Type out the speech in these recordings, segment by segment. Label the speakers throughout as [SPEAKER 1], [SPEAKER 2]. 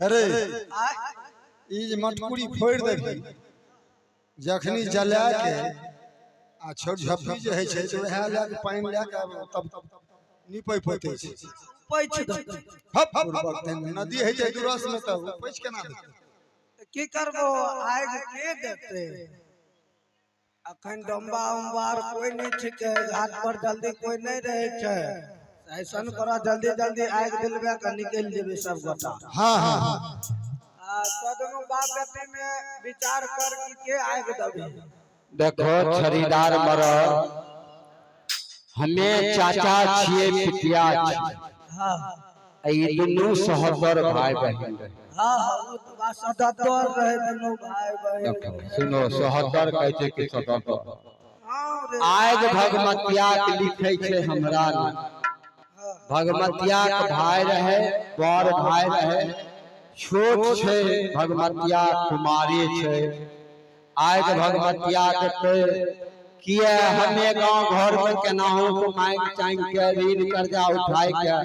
[SPEAKER 1] अरे
[SPEAKER 2] आय
[SPEAKER 1] ई जे मटकुरी फोड़ि देबही जखनी जला के आ छोट झप्पी जे होइ छै से उएह लए के पानि लए के तब नीपै पोतै छै।
[SPEAKER 2] पैछ देतै।
[SPEAKER 1] हप बुड़बक तहन नदी होइ छै दूरस में तऽ ओ पैछ केना देतै?
[SPEAKER 2] तऽ की करबो, आगि के देतै? अखन डम्बा उम्बा आर कोई नहि छिकै, घाट पर जल्दी कोई नहि रहै छै। ऐसन करऽ, जल्दी जल्दी आगि दिलबे के निकलि जेबै सब गोटा।
[SPEAKER 1] हाँ हाँ हाँ।
[SPEAKER 2] आ तो दुनू बाप बेटी में विचार कर कि के आगि देबही।
[SPEAKER 3] देखो छड़ीदार मरद, हमे चाचा छियै, पितिया छियै।
[SPEAKER 2] हाँ।
[SPEAKER 3] आ ई दुनू सहोदर भाई बहिन रहे।
[SPEAKER 2] हाँ हाँ, ओ तऽ बात सदत्तर रहे दुनू भाई बहिन।
[SPEAKER 3] देखो सुनो, सहोदर कहै छै कि सदत्तर।
[SPEAKER 2] हाँ रे।
[SPEAKER 3] आगि भगमतिया के लिखै छै हमरा ने। भगमतिया के भाई रहे, बड़ भाई रहे, छोट छै भगमतिया, कुमारी छै। आगि भगमतिया के किए हमे गांव घर में केनाहु के मांगि चांगि के ऋण कर्जा उठाय के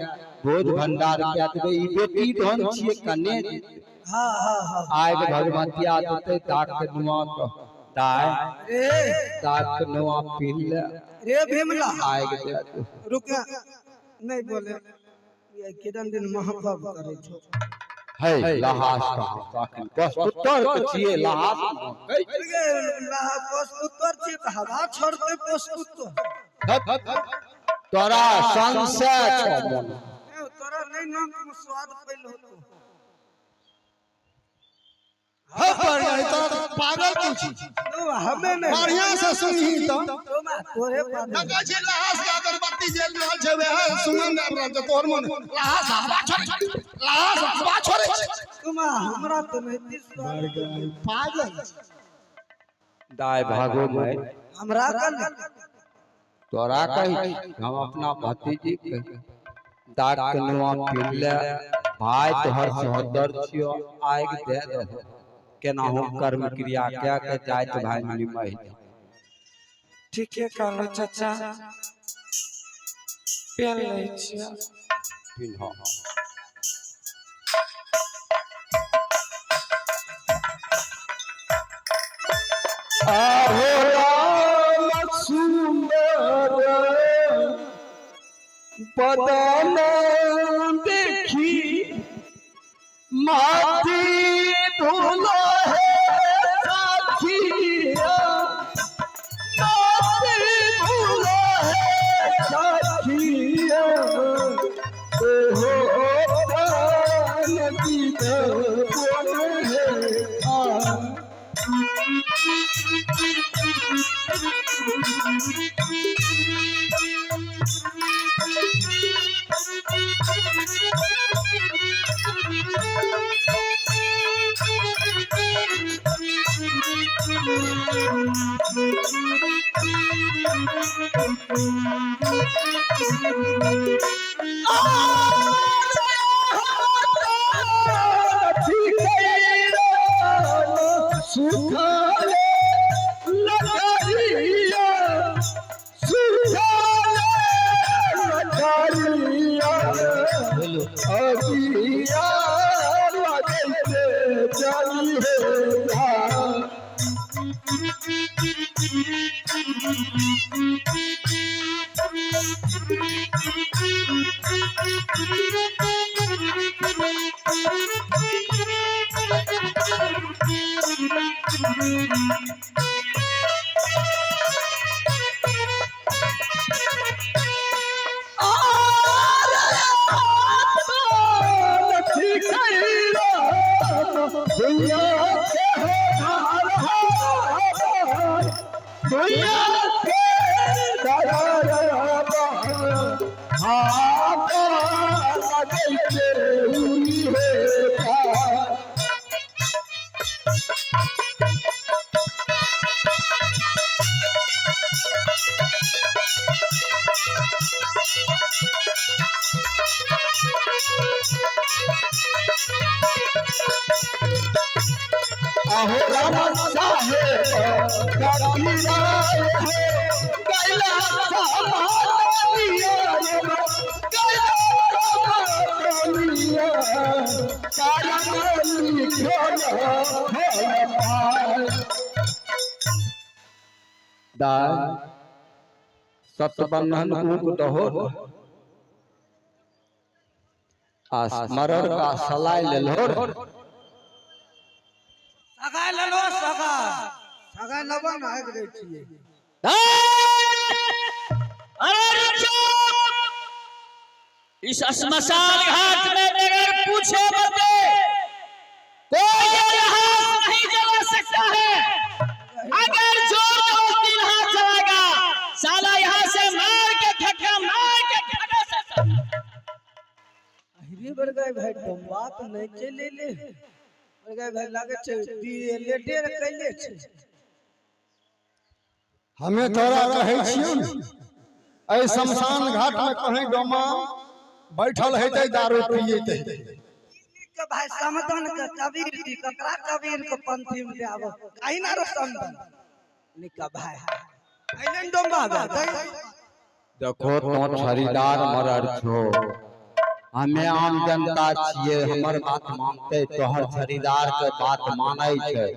[SPEAKER 3] भोज भंडार कए देबै, ई बेटी धन छियै कने देतै।
[SPEAKER 2] हाँ हाँ हाँ।
[SPEAKER 3] आगि भगमतिया देतै दाग के नुआ के दाय
[SPEAKER 2] रे
[SPEAKER 3] दाग के नुआ पीन ले।
[SPEAKER 2] रे भीमला,
[SPEAKER 3] आगि दे दे।
[SPEAKER 2] रुक, नहीं बोले, ये किदन दिन महकब करै छौ।
[SPEAKER 3] है लहास कहाँ अखन पशुत्तर के छियै, लहास महकै छै।
[SPEAKER 2] गे, पशुत्तर छियै तऽ हवा छोड़तै पशुत्तर।
[SPEAKER 3] तोरा संशय छौ मन।
[SPEAKER 2] ए, तोरा नहीं नाक में स्वाद पैल होतो।
[SPEAKER 1] हप बढ़िया, ई तोरा पागल तू छी।
[SPEAKER 2] तो हमें नहीं।
[SPEAKER 1] बढ़िया से सुनही तऽ।
[SPEAKER 2] तो मैं तोरे पागल।
[SPEAKER 1] देखै छी लहास के अगरबत्ती जलि रहल छै, वएह सुगंध आबि रहल छै। तोहर मन लहास हवा छोड़ै छै, लहास हवा छोड़ै छै।
[SPEAKER 2] तुम हमरा तो नहीं स्वाद।
[SPEAKER 1] पागल।
[SPEAKER 3] दाय भागो मैं।
[SPEAKER 2] हमरा कल
[SPEAKER 3] तोरा कही छी, हम अपना भतीजी कही दाग के नुआ पीन ले, भाई तोहर सहोदर छियो, आगि दे दहो, केनाहु कर्म क्रिया कए के जाइत भाई निमहि जाउ।
[SPEAKER 4] ठीके कहलो चाचा, पेन लै छियै।
[SPEAKER 3] पिन्ह। आहो राम सुंदर बदन देखी माटी धुलो है साथिया, माटी धुलो है साथिया, हो नदी बोल है आ। सुखाले लकड़िया, सुखाले लकड़िया, अगिया लगैते चली हे जा। अहो राम साहेब कबीरा हो कैला समानिया, कैला समानिया कारण। दाय सतबंधन ऊक दहो आ मरर का सलाय लेलहो।
[SPEAKER 2] सगा लेलो, सगा सगा लेबो ने, आगि दै छियै।
[SPEAKER 5] अरे रुक जाओ! इस श्मशान घाट में बगैर पूछे बते कोई ये लहास नहीं जला सकता है। अगर जोर जबरदस्ती लहास जलाएगा, साला यहाँ से मार के धक्का मार के भगा सकता है।
[SPEAKER 2] अहिरे बड़गाई भाई, डम्बा तऽ नहि चलि एलै। बड़गाई भाई, लागै छै लेटे कैले छै।
[SPEAKER 1] हमे तोरा कहै छियौ ने, एहि शमशान घाट में कहीं डोमा बैठल हेतै, दारू पियैत हेतै।
[SPEAKER 2] के भाई समदन के कबीर जी, ककरा कबीर के पंथी में आबो कहीं ना रो समदन निका भाई अइलन डोंबा बे।
[SPEAKER 3] देखो, तो खरीदार मरर छो, हमे आम जनता छियै, हमर बात मानते? तोहर खरीदार के बात मानै छै?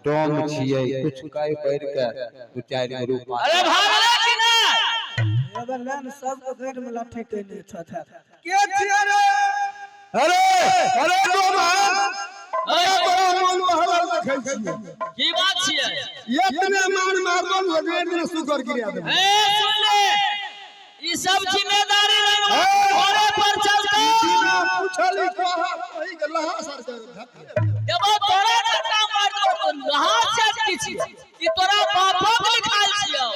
[SPEAKER 3] डोम छियै, कुछ कह पढ़ के दू चारि गो रुपा।
[SPEAKER 5] अरे भागले कि नहीं?
[SPEAKER 2] एबर लेन सब के घर में लाठी कैने छथ के छियै रे?
[SPEAKER 1] अरे अरे डोमा, अरे तोरा मन बहलल देखै छियै।
[SPEAKER 5] की बात छियै?
[SPEAKER 1] इतने मार मारबन लगेर दिन सुगर गिरा देबै।
[SPEAKER 5] ए सुन ले, ई सब जिम्मेदारी रंगवा घोड़े पर चलता।
[SPEAKER 1] बिना पूछल ई कहा कही के लहा सर के धक्का।
[SPEAKER 5] जब तोरा धक्का मार दो तो लहा चटकी छी ई तोरा बापो के लिखाल छियौ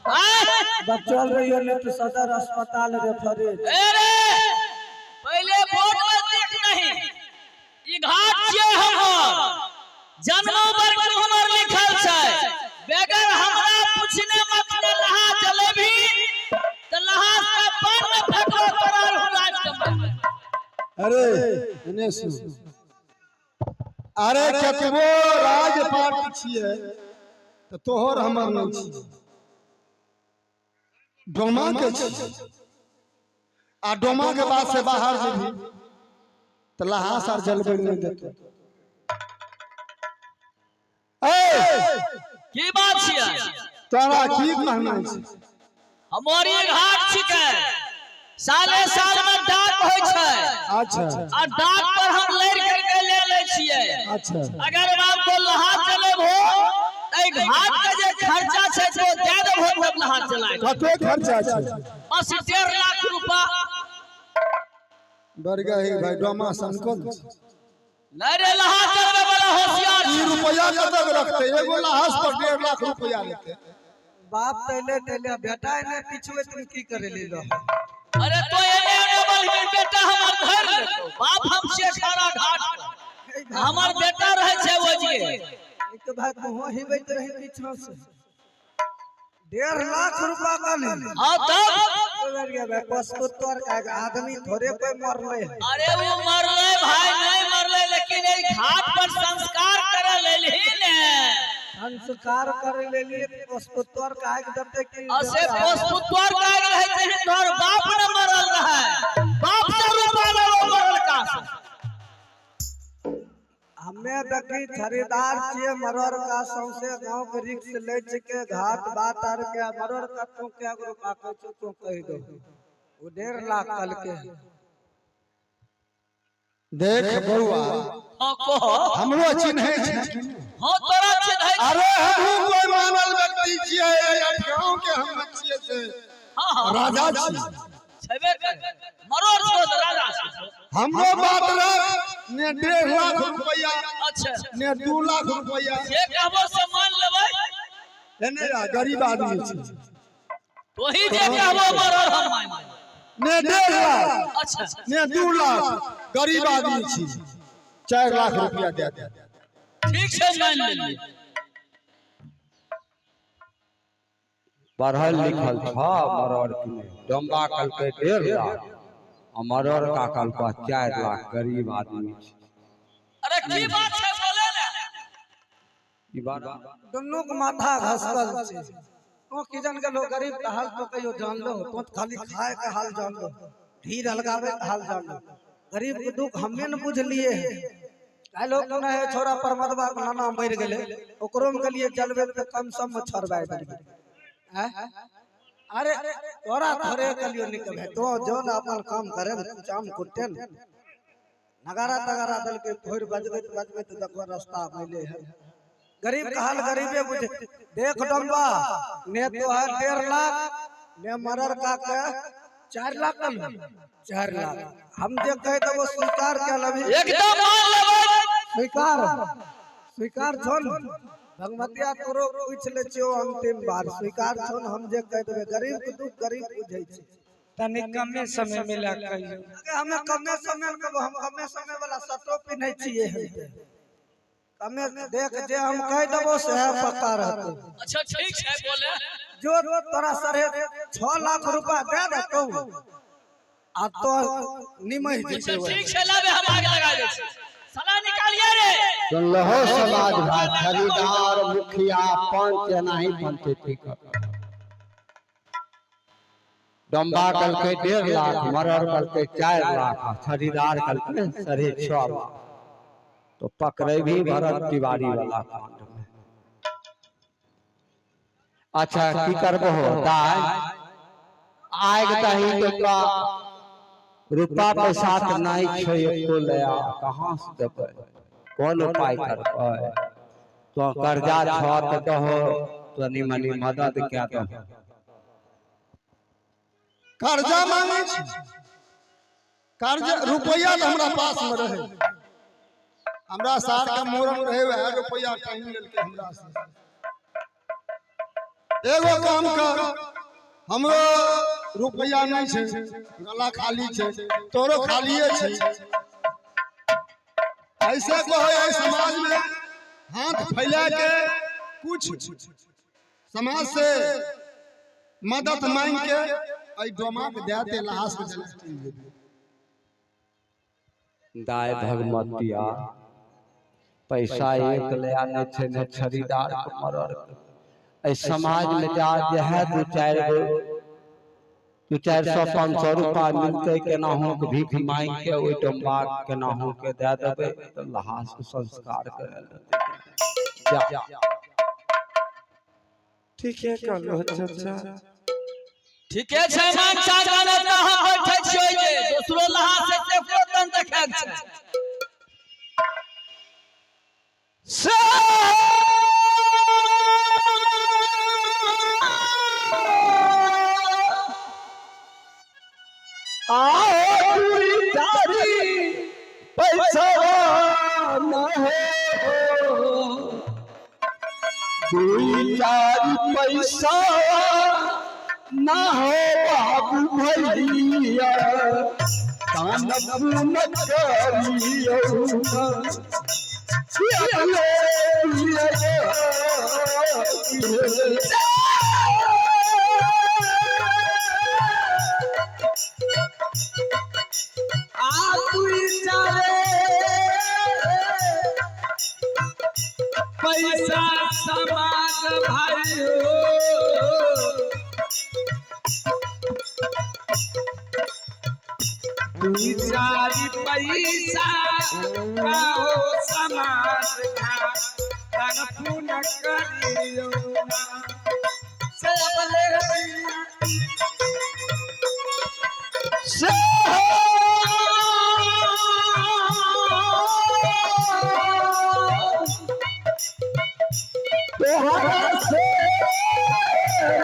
[SPEAKER 5] आय?
[SPEAKER 2] बचल रहियो ने तो सदर अस्पताल रेफरे।
[SPEAKER 5] ए रे, पहले बोर्ड में देख नहीं, ई घाट छियै हमर, जन्मो वर्ग हमर लिखल छै। बगैर हमरा पूछने मत ने लहा चलेबी त लहा के पान में फेंकबो तोरा हुलास के मारबो।
[SPEAKER 1] अरे एने सुन, अरे कतबो राजपाट छियै तऽ तोहर हमर नहि छियै, डोमा के छियै। आ डोमा के बाद से बाहर जेबही तऽ लहास आर जलबै नहि देतौ। ए
[SPEAKER 5] की बात छियै?
[SPEAKER 1] तोरा की कहना छै?
[SPEAKER 5] हमर ई घाट छिकै, साले साल में डाक होइ छै। आ डाक पर हम लड़ि करके ले लै छियै। अगर बाप तो लहा चलेबहो त ई घाट के जे खर्चा छै से दे देबहो, तब लहा चलाय।
[SPEAKER 1] कते खर्चा छै?
[SPEAKER 5] बस 1.5 लाख रुपा।
[SPEAKER 1] बड़गा ही भाई, डोमा सनकल छै।
[SPEAKER 5] नहीं रे, लहा चलबे वाला होशियार
[SPEAKER 1] ई
[SPEAKER 5] छै।
[SPEAKER 1] रुपया कतक रखते? एगो लहास पर 1.5 लाख रुपया लेते।
[SPEAKER 2] बाप तैले तैले बेटा एने पिछुए, तुम की करे ले रहो?
[SPEAKER 5] अरे तो एने एने बोलबी, बेटा हमर धर लेतो। बाप हम छियै खारा घाट पर, हमर बेटा रहै छै ओजिए।
[SPEAKER 2] एक भाई तुहो हिबैत रही पीछा से, 1.5 लाख रुपा का ले।
[SPEAKER 5] हाँ तब।
[SPEAKER 2] पशुत्तर का आदमी थोड़े कोई मरले है।
[SPEAKER 5] अरे वो मरले भाई, नहीं मरले, लेकिन एहि घाट पर संस्कार करे लेलही ने।
[SPEAKER 2] संस्कार करे ले लिए पशुत्तर का आग देते कि?
[SPEAKER 5] असे पोस्पुत्वर का रहे थे, तोहर बाप ने मरल रहे, बाप से रुपा लेलो मरल का से।
[SPEAKER 2] हमे देखी खरीदार छियै मरर का, सौंसे गांव के रिक्स लै छिके घाट बात आर के। मरर का तू क्या रुपा कहै छौ, तू कहि दो। ओ 1.5 लाख कहलके।
[SPEAKER 1] देख बउआ।
[SPEAKER 5] हाँ कहो।
[SPEAKER 1] हमरो चिन्है छै?
[SPEAKER 5] हाँ, तोरा चिन्है छी।
[SPEAKER 1] अरे हमहूँ कोई मानल व्यक्ति छियै एहि गाँव के, हम छियै से
[SPEAKER 5] हाँ हाँ
[SPEAKER 1] राजा छियै।
[SPEAKER 5] छेबे करे, मरोड़ छो तऽ राजा छो।
[SPEAKER 1] हमरो बात रख, ने 1.5 लाख रुपया ने 2 लाख रुपया।
[SPEAKER 5] जे कहबो से मान लेबै।
[SPEAKER 1] एने आ, गरीब आदमी छी।
[SPEAKER 5] तोही जे कहबो मरोड़, हम मान लेबै।
[SPEAKER 1] ने 1.5 लाख ने 2 लाख, गरीब आदमी छी, 4 लाख रुपया दे दे।
[SPEAKER 5] ठीक छै, मान लेलियै।
[SPEAKER 3] पढ़ल लिखल छ मरर कि नहि? डोम्बा कहलकै 1.5 लाख आ मरर का कहलकै 4 लाख, गरीब आदमी छै।
[SPEAKER 5] अरे की बात छै, बोले ने।
[SPEAKER 3] ई बात।
[SPEAKER 2] दुनू के माथा घसकल छै। तू की जान गेलो गरीब के हाल? तो कहियो जानलो? तू तो खाली खाए के हाल जानलो, ढीर अलगावे के हाल जानलो। गरीब के दुख हमे न बुझलिए। काल्हि कोनो है छोरा परमदबा के नाना मरि गेलै, ओकरो में गेलियै जलबै तऽ कम सम में छोड़बाय देलियै। आँय? अरे तोरा थोड़े कहलियौ निकल तो जो ने अपन काम करे ने, चाम कुटे ने, नगारा तगारा देलकै, फोड़ि बजबैत बजबैत देखो रास्ता मिले है। गरीब कहल गरीबे बुझे। देख डम्बा, ने तो है 1.5 लाख, ने मरर का के 4 लाख कल 4 लाख। हम जे कह देबो स्वीकार के लबी।
[SPEAKER 5] एकदम मान लेबै।
[SPEAKER 2] स्वीकार स्वीकार छन भगवतिया, तोरो पूछ ले छियो अंतिम बार, स्वीकार छन? हम जे कह देबे, गरीब के दुख गरीब बुझै छै।
[SPEAKER 4] तनी कमे समय मिला कहियो।
[SPEAKER 2] अगे हमे कमे समय में कहबो, हम कमे समय वाला सटो पिन्है छियै। हम ते कमे देख, जे हम कह देबो सएह पक्का रहतौ।
[SPEAKER 5] अच्छा ठीक छै, बोले।
[SPEAKER 2] जो तोरा 6.5 लाख रुपा दे देतौ आ तो निमहि
[SPEAKER 5] अच्छा
[SPEAKER 2] जेतै।
[SPEAKER 5] ठीक छै, लाबे, हम आग लगा दै छी। साला निकालिए रे।
[SPEAKER 3] सुनलहो समाज भाई, खरीदार मुखिया पंच एनाही पंचायती कर। डम्बा कहलकै 1.5 लाख, मरर कहलकै 4 लाख, आ खरीदार कहलकै 6.5 लाख। तो पकड़े भी भरत तिवारी वाला कांड में। अच्छा की करबो दाय? आग दही तो रुपा पैसा तऽ नहि छै एको लया, कहाँ से देबै? कोन उपाय करबै? तो कर्जा छह तऽ दहो, तनी मनी मदद कए दहो।
[SPEAKER 1] कर्जा मांगे छी? कर्जा रुपैआ तऽ हमरा पास में रहे, हमरा सार के मोरन रहे, वएह रुपैआ टाइम लेलकै हमरा से। एगो काम कर, हमरो रुपैआ नहि छै, गला खाली छै, तोरो खालिए छै। ऐसे कहो, एहि समाज में हाथ फैला के कुछ समाज से मदद मांग के एहि डोमा के दए दे, लहास के जला चलि जेबै।
[SPEAKER 3] दाय भगमतिया, पैसा एक लया नहि छै, ने खरीदार के मरर के। एहि समाज में जा जे है 2-4 गो 200-400 500 रुपा मिलतै, केनाहु के भीख मांगि के ओहि डम्बा के केनाहु के दए देबै तऽ लहास के संस्कार करा लेतै। जा।
[SPEAKER 4] ठीके कहलो चाचा।
[SPEAKER 5] ठीके छै, मान चाचा, ने तऽ हम बैठै छियै जे दोसरो लहास हेतै, ओकरो तन देखै के छै।
[SPEAKER 3] से आओ दूरी चारी पैसा न हो, दुई चार पैसा न हो बाबू भैया, दान पुण्य करियौ।
[SPEAKER 4] आ दुई चारे पैसा समाज भाई हो, दुई चारी पैसा का हो समाज का, दान पुण्य करियो ना। से अपने
[SPEAKER 3] से तोहरा से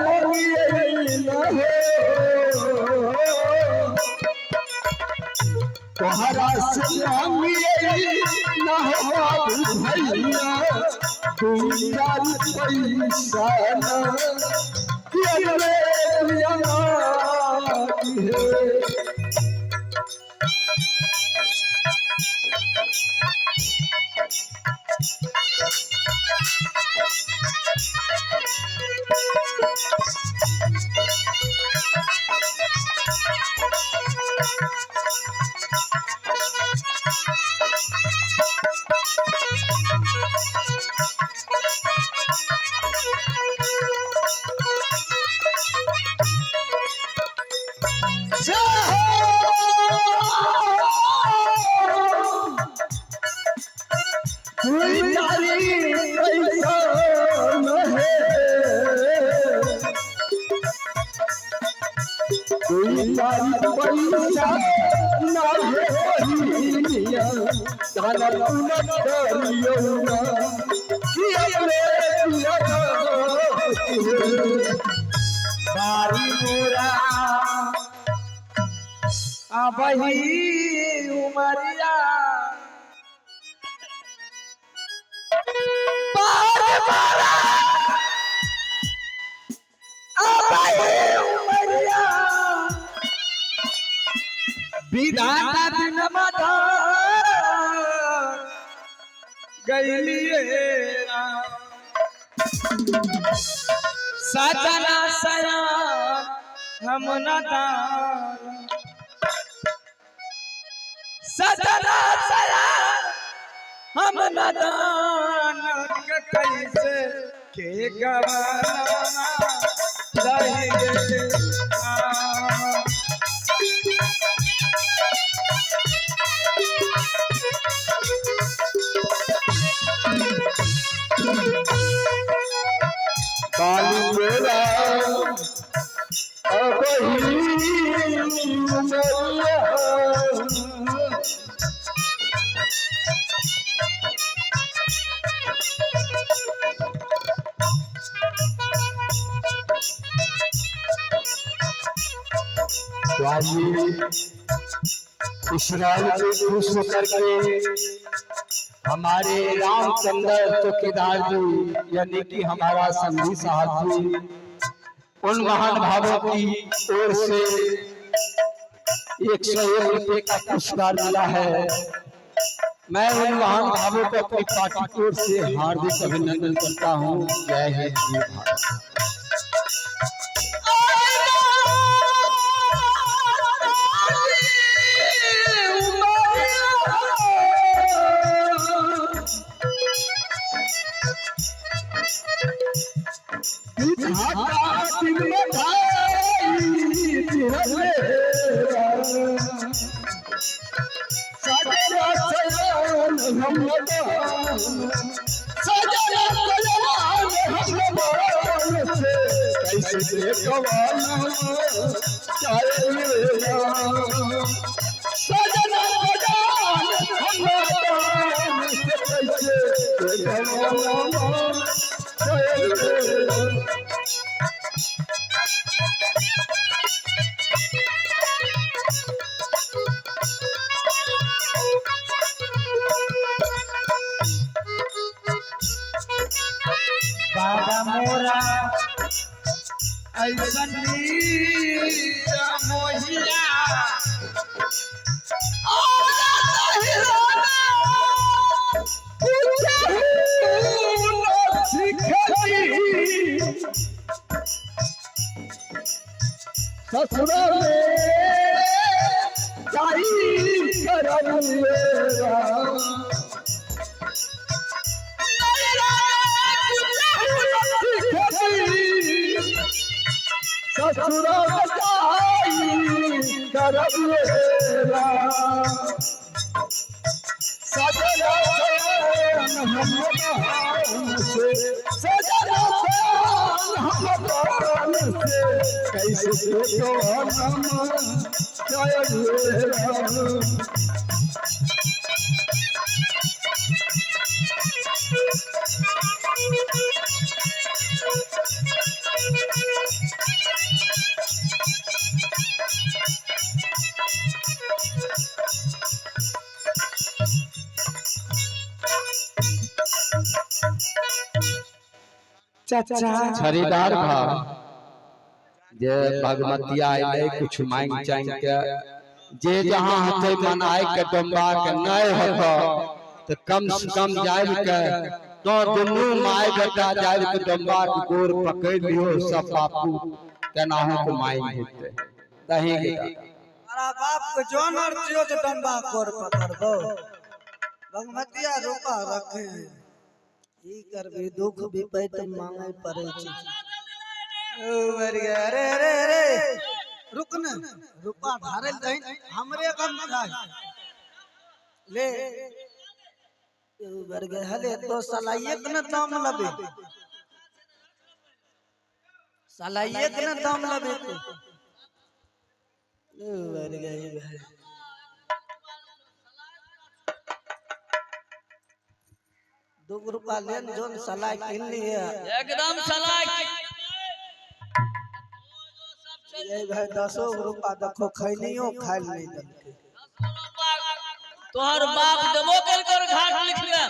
[SPEAKER 3] मरियै न हो, तोहरा से मांगियै न हो बाबू भैया, दुई चार पैसा न किया हे। दुई चारी पैसा नहे दुई चारी पैसा नहे बहिनिया दान पुण्य करियौ ना कि अपने पिया
[SPEAKER 4] बारी मोरा अबही उमरिया बार बारा अबही उमरिया विधाता दिन मदा गैलिए सजना सयान हम न दान सजना सयान हम न दान के कैसे के गवाना रही गे आ।
[SPEAKER 3] बालू मेरा अबही उमरिया तो आइए इसराइल से खुश होकर के हमारे रामचंद्र चौकीदार जी यानी कि हमारा संधि साहब जी उन महान भावों की ओर से 101 रुपये का पुरस्कार मिला है। मैं उन महान भावों को अपनी पार्टी की ओर से हार्दिक अभिनंदन करता हूँ। जय हिंद, जय भारत।
[SPEAKER 4] बाबा मोरा ऐसन वीर मोहिया
[SPEAKER 3] ससुरा में जाई करम ससुरा में जाई करम सजना सयान हम से सजना सयान हम से कैसे तो हम जय
[SPEAKER 4] चाचा
[SPEAKER 3] छड़ीदार भाव जे भगवतिया अयलै कुछ मांग चांग के जे जहाँ हते मनाय के डोम्बा के नहीं होतो तो कम से कम जाय के तो दुनू माय बेटा जाय के डोम्बा के गोर पकड़ लियो सब बापू केनाहू के मांग हेतै तही के
[SPEAKER 2] तारा बाप के जोन अर्थियो जो डंबा कोर पकड़बो भगवतिया रूपा रखे ई करबी दुख विपैत मांगे पड़े छै। ओ मर गया, अरे अरे अरे रुक न, रूपा ढारल दही हमरे कम खाए ले। ओ वर्ग हले तो सलाइए के न दाम लबे, सलाइए के न दाम लबे तू। वर्ग भाई 2 रुपया लेन जोन सलाई किन लिए।
[SPEAKER 5] एकदम सलाह।
[SPEAKER 2] ये भाई 10 रुपया देखो खैनियो खाइल नहीं देलकै।
[SPEAKER 5] तोहर बाप देबो कर कर घाट लिख ले।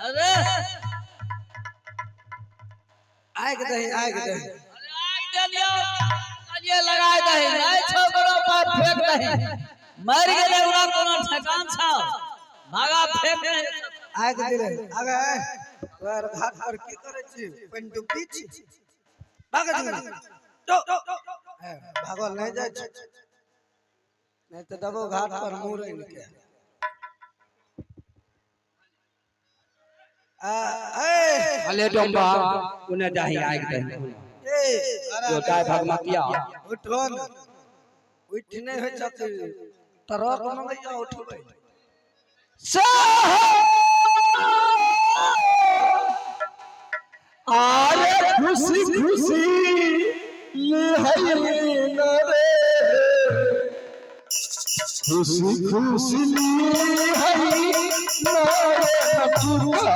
[SPEAKER 5] अरे
[SPEAKER 2] आगि दही, आगि दही।
[SPEAKER 5] अरे आग दे लियो, ये लगाय दही, नहीं छोकरो पर फेंक दही। मर गेलै ओकरा कोनो ठेकान छौ, भागा फेंक दही।
[SPEAKER 2] आगि दिले आगे तोहर घाट पर की करै छी? पानि डुब्बी छी, भाग जल्दी। भागल नहीं जाइ छै, नहीं तऽ देबो घाट पर मुँह के।
[SPEAKER 3] हले डोंबा उने जाही आगि दही। जो दाय भगमतिया
[SPEAKER 2] उठो न, उठ नहीं होइ छथि ट्रक मंगैया उठबै।
[SPEAKER 3] आरे खुशी खुशी लिहई न रे, खुशी खुशी लिहई न रे नटुआ,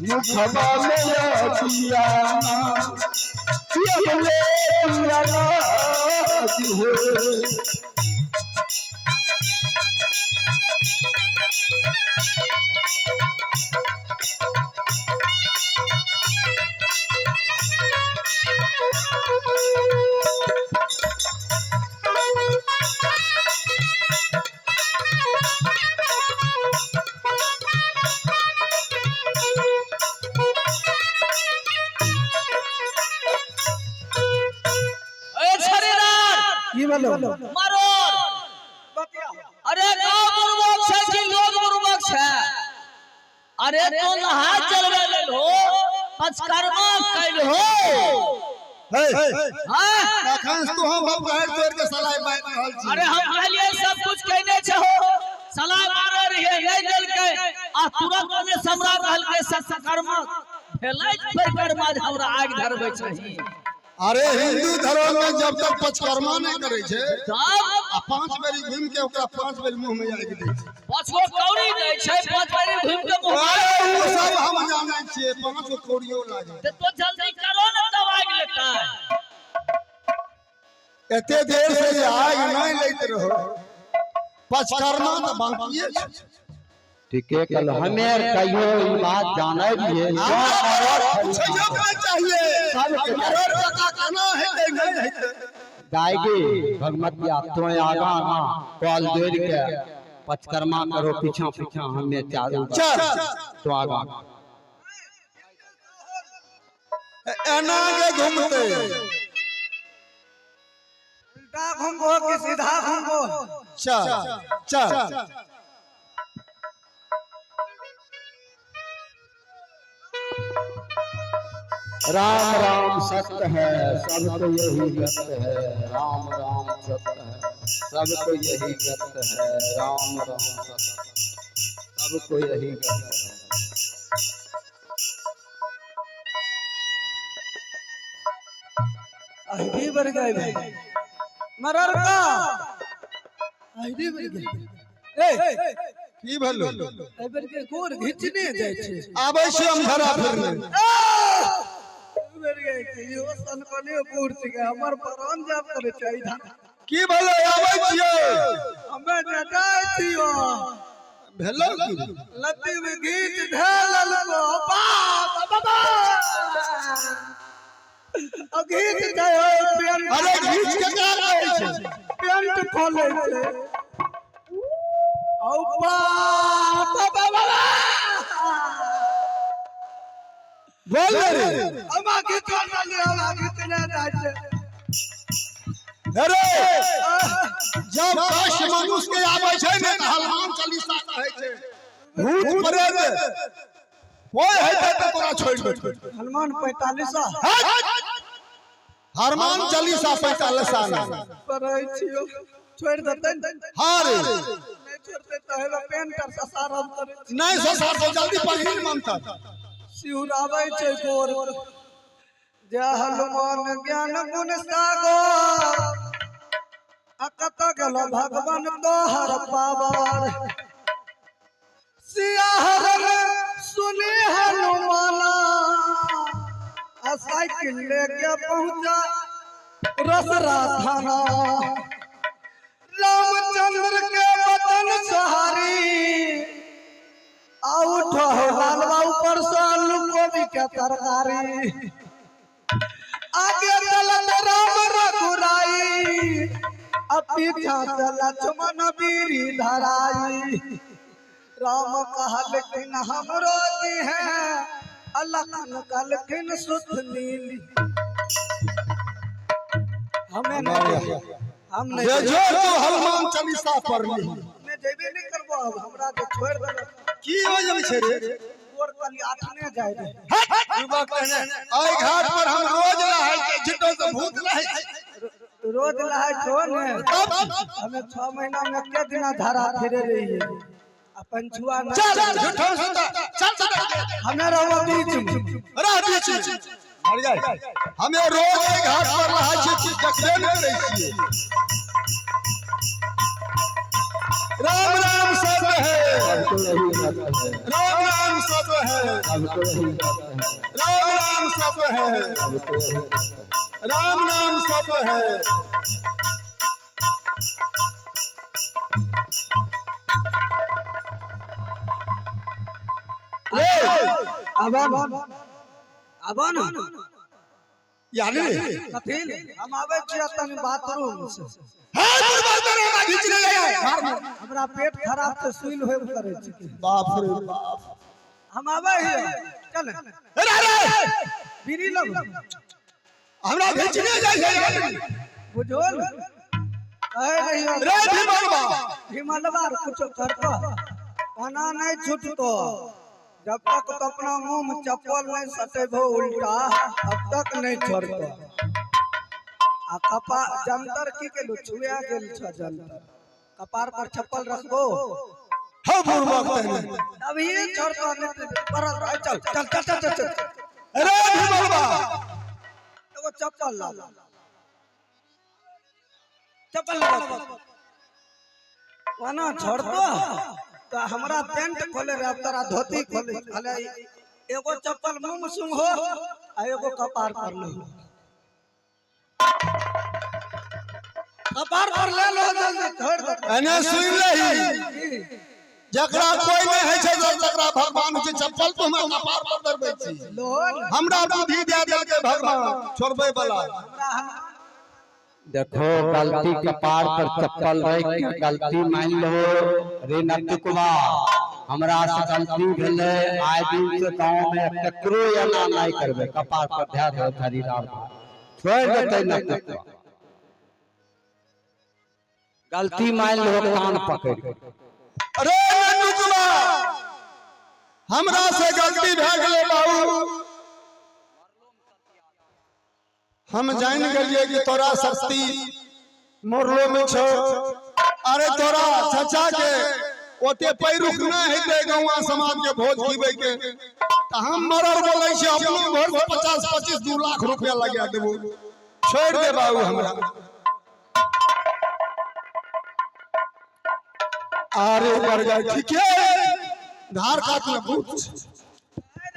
[SPEAKER 3] मुखबा में अगिया पियले पियला हो।
[SPEAKER 5] ए छड़ीदार
[SPEAKER 2] की भेलो?
[SPEAKER 5] मारो। अरे गाँव बुड़बक छै कि लोग बुड़बक छै? अरे तो नहा चलबे लेल हो, पंचकर्मा कैल हो। हाँ?
[SPEAKER 1] तखन से तू हम बाप घर तोड़ के सलाइ बांटि रहल छी।
[SPEAKER 5] अरे हम कहलिए सब कुछ कहने छहो, सलाह मारे रहिए नहीं देलकै आ तुरंत में समरा कहलकै सत्कर्मा भेलै परिक्रमा जे हमरा आगि धरबै छही।
[SPEAKER 1] अरे हिंदू धर्म में जब तक पचकर्मा नहीं करे छै
[SPEAKER 5] तब
[SPEAKER 1] आ 5 बेरी घूम के ओकरा 5 बेरी मुंह में आगि दै छै।
[SPEAKER 5] 5 गो कौड़ी दै छै, 5 बेरी घूम के मुंह में।
[SPEAKER 1] अरे ओ सब हम जानै छियै, 5 गो कौड़ियो लागे।
[SPEAKER 5] तो तो जल्दी करो ना तब आगि लेतै।
[SPEAKER 1] एते देर से जे आगि नहीं लैत रहो, पचकर्मा तऽ बाकिए छै।
[SPEAKER 3] ठीके कहल, हमे कहियो ई बात जानै रहियै।
[SPEAKER 1] पूछैयो के चाहिए मरोड़ काका केना हेतै नहीं हेतै।
[SPEAKER 3] गायगी भगमतिया तो आगा आगा कॉल जोड़ के पचकर्मा करो, पीछा पीछा हमें चारू
[SPEAKER 1] चल
[SPEAKER 3] तो आगा
[SPEAKER 1] एना के घूमते।
[SPEAKER 2] उल्टा घूमबो कि सीधा घूमबो?
[SPEAKER 1] चल चल
[SPEAKER 3] राम राम सत्य है, सबको यही गत है। राम राम सत्य है, सबको यही गत है। राम राम सत्य, सबको यही गत है।
[SPEAKER 2] अहिरी बढ़ गए भाई मरर का अहिरी बढ़ गए। ए
[SPEAKER 1] की भेलो?
[SPEAKER 2] एहि बेर के गोर घिचने जाइ छै।
[SPEAKER 1] आबै छी हम घरा फिरने।
[SPEAKER 2] बेर के इहो सनकने बूढ़ छै, हमर प्राण जाब करे छै इधर।
[SPEAKER 1] की भेलो? आबै छियै।
[SPEAKER 2] हमे जे जाइ छियो।
[SPEAKER 1] भेलो की?
[SPEAKER 2] लत्ती में घीच धेलको बाप बाबा आ घीच जाइ हो पेंट।
[SPEAKER 1] अरे घीच के का कहै छै?
[SPEAKER 2] पेंट खोले छै। औ बाप बाबा
[SPEAKER 1] बोल रे।
[SPEAKER 2] हमा घीचल रहलै, हमरा घीचने जाइ छै।
[SPEAKER 1] अरे जब कष्ट मनुष्य के आबै छै ने तऽ हनुमान चालीसा कहै छै, भूत प्रेत कोई हेतै तऽ तोरा छोड़ि देतै।
[SPEAKER 2] हनुमान 45
[SPEAKER 1] हनुमान चालीसा 45 ने
[SPEAKER 2] पढ़ै छियो, छोड़ि देतै?
[SPEAKER 1] हाँ रे।
[SPEAKER 2] नहि छोड़ते तऽ हेबे पेंट आर ससारब करै छै।
[SPEAKER 1] नहीं ससार तो जल्दी पहिन मंत्र।
[SPEAKER 2] सिहुराबै छै गोर। जय हनुमान ज्ञान गुण सागर, आ कतऽ गेल भगवान तोहर पावर। सिया हरण सुने हनुमाना, आ साइकिल लेके पहुंचा रसरा थाना। रामचंद्र के बदन सहारी, आ उठो लालवा ऊपर से आलू गोभी के तरकारी। आगे चलत राम रघुराई, आ पीछा से लक्ष्मण बीरी धराई। राम कहलखिन हमरो जी है, लखन कहलखिन सुध नीली। हमें नहीं, हम नहीं।
[SPEAKER 1] जे जो तू हनुमान चालीसा पढ़ली।
[SPEAKER 2] हमें जेबे नहीं करबो अब, हमरा के छोड़ देलक।
[SPEAKER 1] की हो जब छै रे?
[SPEAKER 2] गोर कली आठने जाय रे।
[SPEAKER 1] युवक कहने एहि घाट पर हम रोज नहाय छियै, झिटो से भूत नहाय छै।
[SPEAKER 2] रोज नहाय छो ने?
[SPEAKER 1] तब
[SPEAKER 2] हमें 6 महीना में के दिना धारा फिरे रहिए अपन छुआ न।
[SPEAKER 1] चल झूठो से चल चल।
[SPEAKER 2] हमें रहो बीच में।
[SPEAKER 1] रह बीच में मर जाए। हमें रोज एहि घाट पर नहाय छियै, चीज देखबे नहि करै छियै। राम राम सत्य है,
[SPEAKER 3] सबको यही सत्य है।
[SPEAKER 1] राम राम सत्य है,
[SPEAKER 3] सबको यही सत्य है।
[SPEAKER 1] राम राम सत्य है,
[SPEAKER 3] सबको यही सत्य है।
[SPEAKER 1] राम राम सत्य है।
[SPEAKER 2] अब अब न
[SPEAKER 1] यानी
[SPEAKER 2] कथी हम आबै छियै तनी बाथरूम से।
[SPEAKER 1] हाँ दुर्भाग्य हमरा घीचने जाय।
[SPEAKER 2] हमरा पेट खराब से सुइल होब करै छै।
[SPEAKER 1] बाप रे बाप।
[SPEAKER 2] हम आबै हियै, चल।
[SPEAKER 1] अरे अरे
[SPEAKER 2] बीड़ी लब।
[SPEAKER 1] हमरा घीचने जाय छै।
[SPEAKER 2] बुझल कहे रहियो।
[SPEAKER 1] रे भीमलवा।
[SPEAKER 2] हिमलवा कुछ करतो ओना नहीं छूटतो जब तक तो अपना मुंह में चप्पल नहीं सटेबो उल्टा, तब तक नहीं छोड़तो। आ कपा जंतर की केलू छुआ गेल छ जंतर, कपार पर चप्पल रखबो।
[SPEAKER 1] हो बुर्बक तहने।
[SPEAKER 2] तभी छोड़तो, नहीं तो पड़ल रह। चल चल चल चल चल चल।
[SPEAKER 1] अरे भीमलवा।
[SPEAKER 2] एगो चप्पल ला, चप्पल ला ओना छोड़तो तो हमरा पेंट खोले रे, तोरा धोती खोले। अले एगो चप्पल मुंह में सुंघो आ एगो कपार पर ले, कपार पर ले लो जल्दी छोड़ दे।
[SPEAKER 1] एने सुन लही, जकरा कोई नहीं है छै तकरा भगवान छै। चप्पल तो हमरा कपार पर धरबै छी।
[SPEAKER 2] लोन
[SPEAKER 1] हमरा बुद्धि दे देलकै भगवान छोड़बै वाला।
[SPEAKER 2] हमरा हनुमान
[SPEAKER 3] देखो गलती कपार पर चप्पल रख के गलती मान लो रे नटुकवा, हमरा से गलती भेलै, आइ दिन से गाँव में ककरो एना नहीं करबै, कपार पर ध्यान दे हरि राम छोड़ देतै नटुकवा। गलती मान लो कान पकड़ के।
[SPEAKER 1] अरे नटुकवा हमरा से गलती भए गेलै बाबू, हम जान गेलियै कि तोरा शक्ति मोरलो में छौ। अरे तोरा चचा के ओते पैरुख नहि हेतै गौआ समाज के भोज खिबै के, तऽ हम मरर बोलै छी अपनो घर से 50-25 2 लाख रुपया लगा देबो। छोड़ दे बाबू हमरा। अरे मर गए ठीके, धार काट में भूत छै।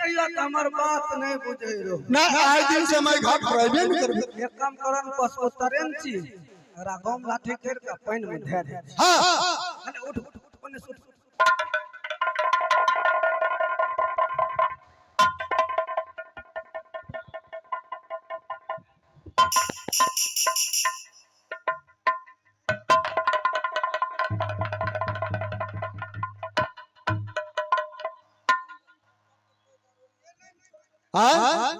[SPEAKER 2] रहियो तऽ हमर बात नहीं बुझै रहो।
[SPEAKER 1] ना आइ दिन से मैं घाट पर अयबे नहि करबै।
[SPEAKER 2] एक काम करन पशुतरे ने छी, एकरा गाँव लाठी करि के पानि में धए दे।
[SPEAKER 1] हाँ
[SPEAKER 2] अरे उठ उठ उठ ओने से उठ।
[SPEAKER 1] हाँ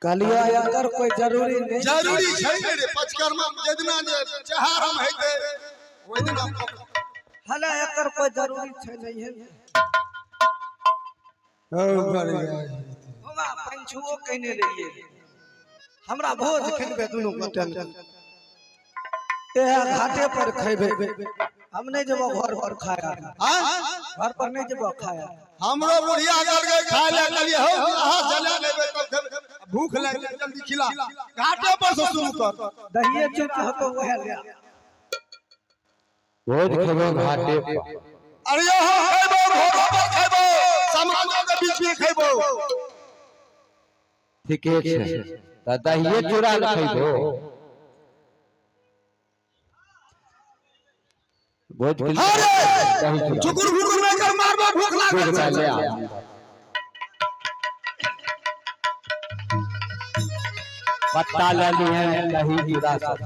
[SPEAKER 2] कहलियो एकर कोई जरूरी नहीं।
[SPEAKER 1] जरूरी छै ने रे पचकर्मा जेदिना जे चाहर हम हेतै ओहि दिना।
[SPEAKER 2] हले एकर कोई जरूरी छै नहीं है।
[SPEAKER 1] ओ बड़ गए।
[SPEAKER 2] हमरा पंछुओ कहने रहिए हमरा भोज खिलबे दुनू गोटे। घाटे पर खेबे, हम नहीं जेबो घर पर खाया।
[SPEAKER 1] हाँ?
[SPEAKER 2] घर पर नहीं जेबो खाया।
[SPEAKER 1] हमरो बुढ़िया कहलकै खाय ले, कहलियै हौ अहाँ जला लेबै तब खेबै, भूख लागि गेल, जल्दी खिला, घाटे पर से शुरू कर।
[SPEAKER 2] दहिए चुप हतो वह ले।
[SPEAKER 3] भोज खेबो घाटे पर।
[SPEAKER 1] अरे यो हम खेबो, घरो पर खेबो, समाजो के बीच में खेबो।
[SPEAKER 3] ठीके छै, तऽ दहिए चूड़ा ने खैबो। भोज के लिए
[SPEAKER 1] अरे
[SPEAKER 3] दही चूड़ा।
[SPEAKER 1] चुकुर भुकुर नहीं कर मारबो, भूख लागल
[SPEAKER 3] दूध
[SPEAKER 1] छै।
[SPEAKER 3] ले आ। पत्ता ले लिए दही चूड़ा सब।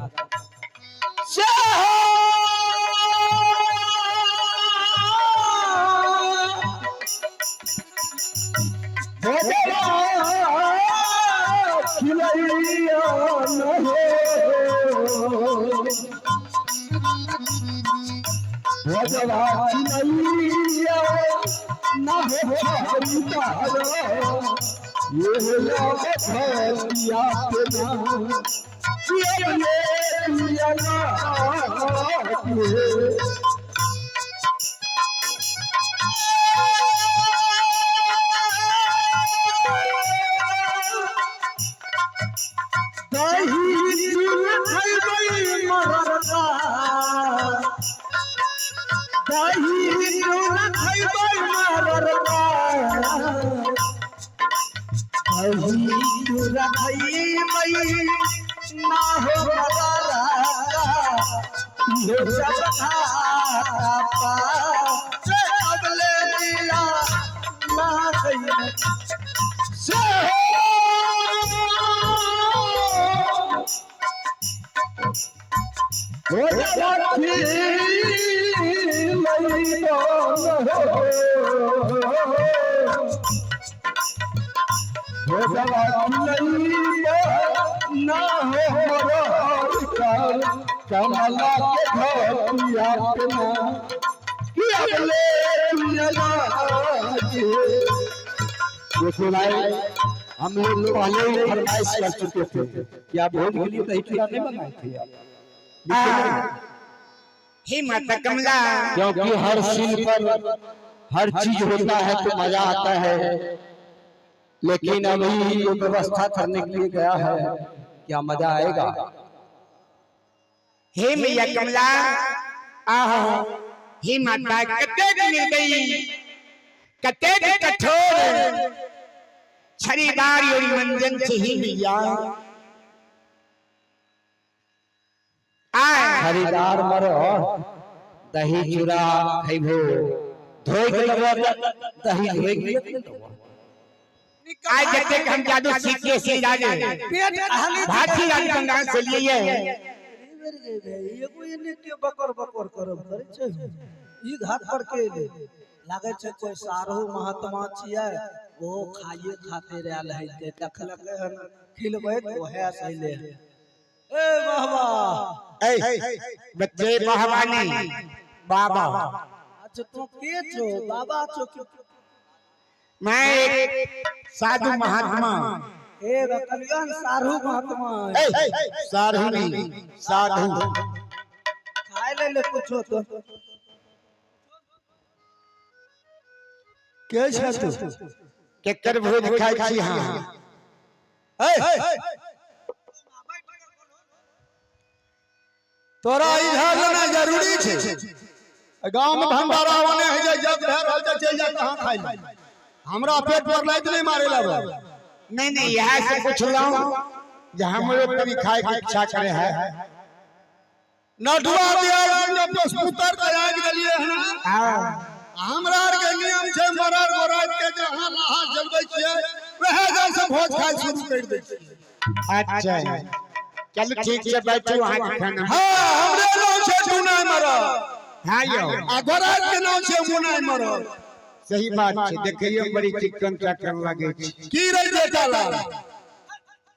[SPEAKER 3] देखो भाई, हम लोग पहले ही फरमाइश कर चुके थे कि आप भोज के लिए दही चूड़ा नहीं बनाए थे आप?
[SPEAKER 4] हे माता कमला,
[SPEAKER 3] क्योंकि हर सीन पर हर चीज होता है तो मजा आता है, लेकिन अभी जो व्यवस्था करने के लिए गया है क्या मजा आएगा।
[SPEAKER 4] हे मैया कमला, आहो हे माता, कतेक निर्दयी, कतेक कठोर छड़ीदार और मंजन से ही मैया आए।
[SPEAKER 3] खरीदार मरो, दही चूड़ा खैबो, धोइ के देबो, दही धोइ के देबो।
[SPEAKER 4] आज जतेक हम जादू सीख के से जाने
[SPEAKER 2] पेट खाली
[SPEAKER 4] भाती राज बंगाल से लिए।
[SPEAKER 2] एगो एने के बकर बकर करब करै छै, ई घाट पर के एलै? लागै छै कोई सारू महात्मा छियै, ओ खाइए खातिर आयल है, ते देखलकै हन खिलबै तऽ ओहे से अइलै हन। ए बाबा।
[SPEAKER 4] ए बच्चे, महावानी बाबा।
[SPEAKER 2] अच्छा तू के छो, बाबा छो के?
[SPEAKER 4] मैं एक साधु महात्मा।
[SPEAKER 2] ए कल्याण सारू महात्मा।
[SPEAKER 4] साधु नहीं, साधु।
[SPEAKER 2] खाय ले ले पूछो तो।
[SPEAKER 1] के छै तू?
[SPEAKER 4] केकर भोज खाइ छी? हाँ।
[SPEAKER 1] तोरा इधर लेना जरूरी छै? गांव में भंडारा होने है, जे जब भए रहल छै, चलि जा कहाँ खाइ ले। हमरा पेट पर लाइत नहीं मारे लगल।
[SPEAKER 4] नहीं नहीं, यहाँ से पूछलहुँ जे हमरो कभी खाए के इच्छा करे है।
[SPEAKER 1] नटुआ दिया पुत्र के आगि देलियै हन। हमरा आर के नियम छै, मरर गोराइत के जहाँ लाहा जलबै छियै वएह जल से भोज खाइ शुरू करि दै छियै।
[SPEAKER 4] अच्छा चलू ठीक छै, बैठू अहाँ के खाना।
[SPEAKER 1] हाँ, हमरे नाम छै टुनाइ मरर।
[SPEAKER 4] हाँ यौ।
[SPEAKER 1] आ गोराइत के नाम छै मुनाइ मरर।
[SPEAKER 4] सही बात छै, देखैयो मे बड़ी चिकन चाकन लगै छै।
[SPEAKER 1] की रे बेटा लाल?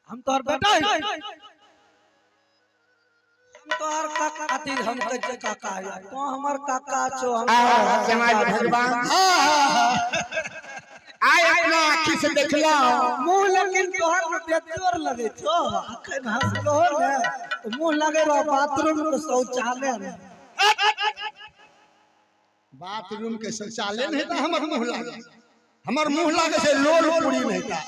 [SPEAKER 2] हम तोहर बेटा ही, हम तोहर काका खातिर हम कहै छियै काका है। तू हमर काका छो, हम
[SPEAKER 4] आओ
[SPEAKER 2] तोहर
[SPEAKER 4] समाज
[SPEAKER 2] काका छी।
[SPEAKER 4] भगवान।
[SPEAKER 1] हाँ हाँ हाँ।
[SPEAKER 4] आइ अपना आँखि से देखलहुँ।
[SPEAKER 2] मुंह लेकिन तोहर में बेजोर लगे छो, अखन हंसलो ने तो मुंह लगे रहो बाथरूम के शौचालय में।
[SPEAKER 1] बाथरूम के शौचालय नहीं था हमर मुंह लागे, हमर मुंह लागे से लोल पूरी नहीं था।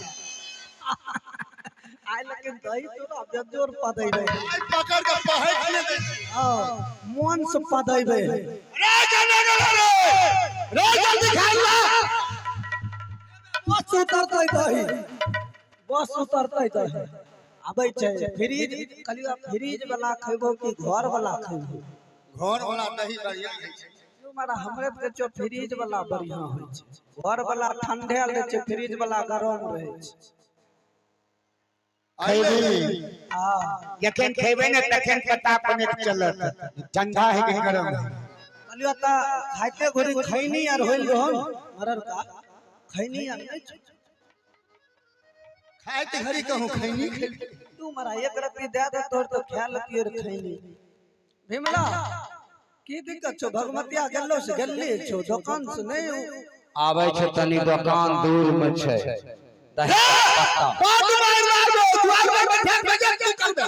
[SPEAKER 2] आइ लेकिन दही तोरा बेजोर पदै रहे।
[SPEAKER 1] आइ पकड़ के पहट ले दे।
[SPEAKER 2] हां, मन से पदै रहे।
[SPEAKER 1] रे जने रे रे रे जल्दी खा ला।
[SPEAKER 2] बस उतरतै दही, बस उतरतै दही। आबै छै फ्रिज, कहलियो फ्रिज वाला खैबो कि घर वाला खैबो?
[SPEAKER 1] घर वाला दही बढ़िया होइ छै।
[SPEAKER 2] मारा हमरे तऽ छौ फ्रिज वाला बढ़िया होइ छै, घर वाला ठंडे रहै छै, फ्रिज वाला गरम रहै छै।
[SPEAKER 4] खैबी
[SPEAKER 2] हां,
[SPEAKER 4] जखन खेबै ने तखन पता अपने चलत ठंडा है कि गरम है।
[SPEAKER 2] कहलियो तऽ खाइते घड़ी खैनी आर होइल रहन मरर का खैनी आर नहि छौ।
[SPEAKER 1] खाइत घड़ी कहूँ खैनी खेली।
[SPEAKER 2] तू मारा एक रत्ती दए दे तोर तो खा लेतियै रे खैनी। भीमला की दिक्कत छौ? भगमतिया गेलो से गेली छौ दोकान से नहि
[SPEAKER 3] आबै छै तनी दोकान दूर में छै। दही पत्ता।
[SPEAKER 1] बात मार मारबो द्वार पर बैठा बजे तू करबे।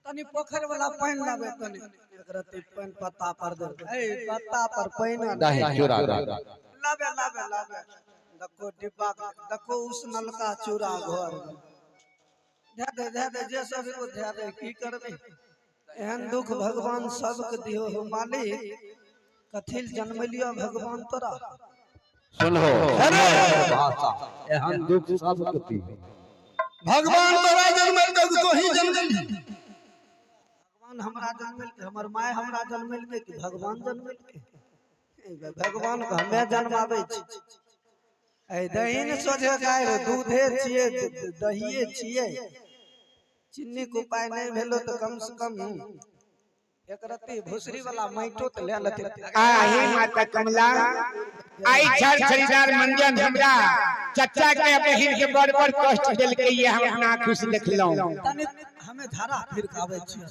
[SPEAKER 2] तनी पोखरि वाला पानि लाबे, तनी एक रत्ती पानि पत्ता पर दे। ए पत्ता पर पानि आर
[SPEAKER 3] दही चूड़ा दही।
[SPEAKER 2] लाबे लाबे लाबे। देखो डिब्बा, देखो उस नलका चूड़ा घर में। धए दे धए दे जे सब को धए दे, की करबे? एहन दुख भगवान सबके दियो हो मालिक। कथिल जन्मलियो भगवान तोरा?
[SPEAKER 3] सुनहो भाषा, एहन दुख सबके दिहो।
[SPEAKER 1] भगवान तोरा जन्मेलकै कि तोही जन्मेलही?
[SPEAKER 2] भगवान हमरा जन्मेलकै, हमर माय हमरा जन्मेलकै कि भगवान जन्मेलकै? भगवान के हमे जन्माबै छी। ए दही ने सोझे गाय रे, दूधे छियै दहिए छियै। चीनी के उपाय नहीं भेलो तो कम से कम एक रत्ती भूसरी वाला माइटो तो ले लेते।
[SPEAKER 4] आ हे माता कमला, आई छर छरीदार मंजन हमरा चचा के बहिन के बड़ बड़ कष्ट देलकै, ये हम अपना आँखि से देखलहुँ।
[SPEAKER 2] तनी हमे धारा फिर के आबै छियै।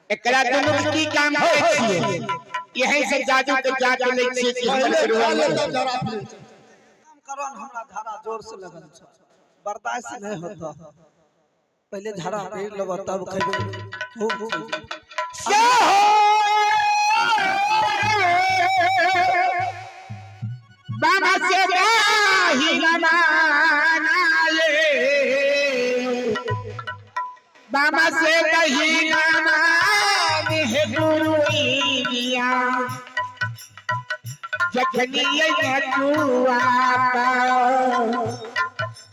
[SPEAKER 4] एकरा दुनू के की काम करै छियै? यही से जादू के जादू लै छियै कि हमर
[SPEAKER 1] पहिले खा
[SPEAKER 4] परिवार
[SPEAKER 1] ले तब जरा फिर।
[SPEAKER 2] काम करो न, हमरा धारा जोर से लगल छै, बर्दाश्त नहीं होता। पहले धारा फिर लेबो तब खैबो। खूब खैबो।
[SPEAKER 4] से हो बाबा से दाही रमानाए, बाबा से दही रमान हे गुरु दिया, जखनी नटुआ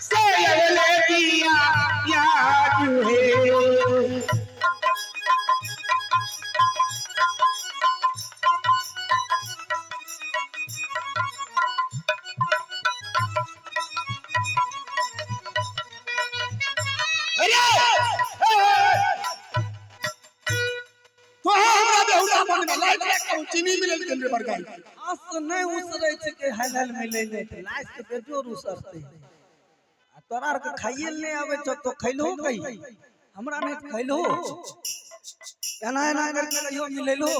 [SPEAKER 4] से अगले दिया याद है।
[SPEAKER 1] तोहे हमरा बेहुदा बनबे लाइट रे कहूँ चीनी मिलल गेल रे बड़का।
[SPEAKER 2] हाथ से नहीं उसरै छै के हाल हाल मिलै नहि छै, लाज के बेजोर उसरतै। आ तोरा आर के खाइए ले नहि आबै छौ तो खैलहो कही? हमरा नहि खैलहो, एना एना करके कहियो मिलैलहो?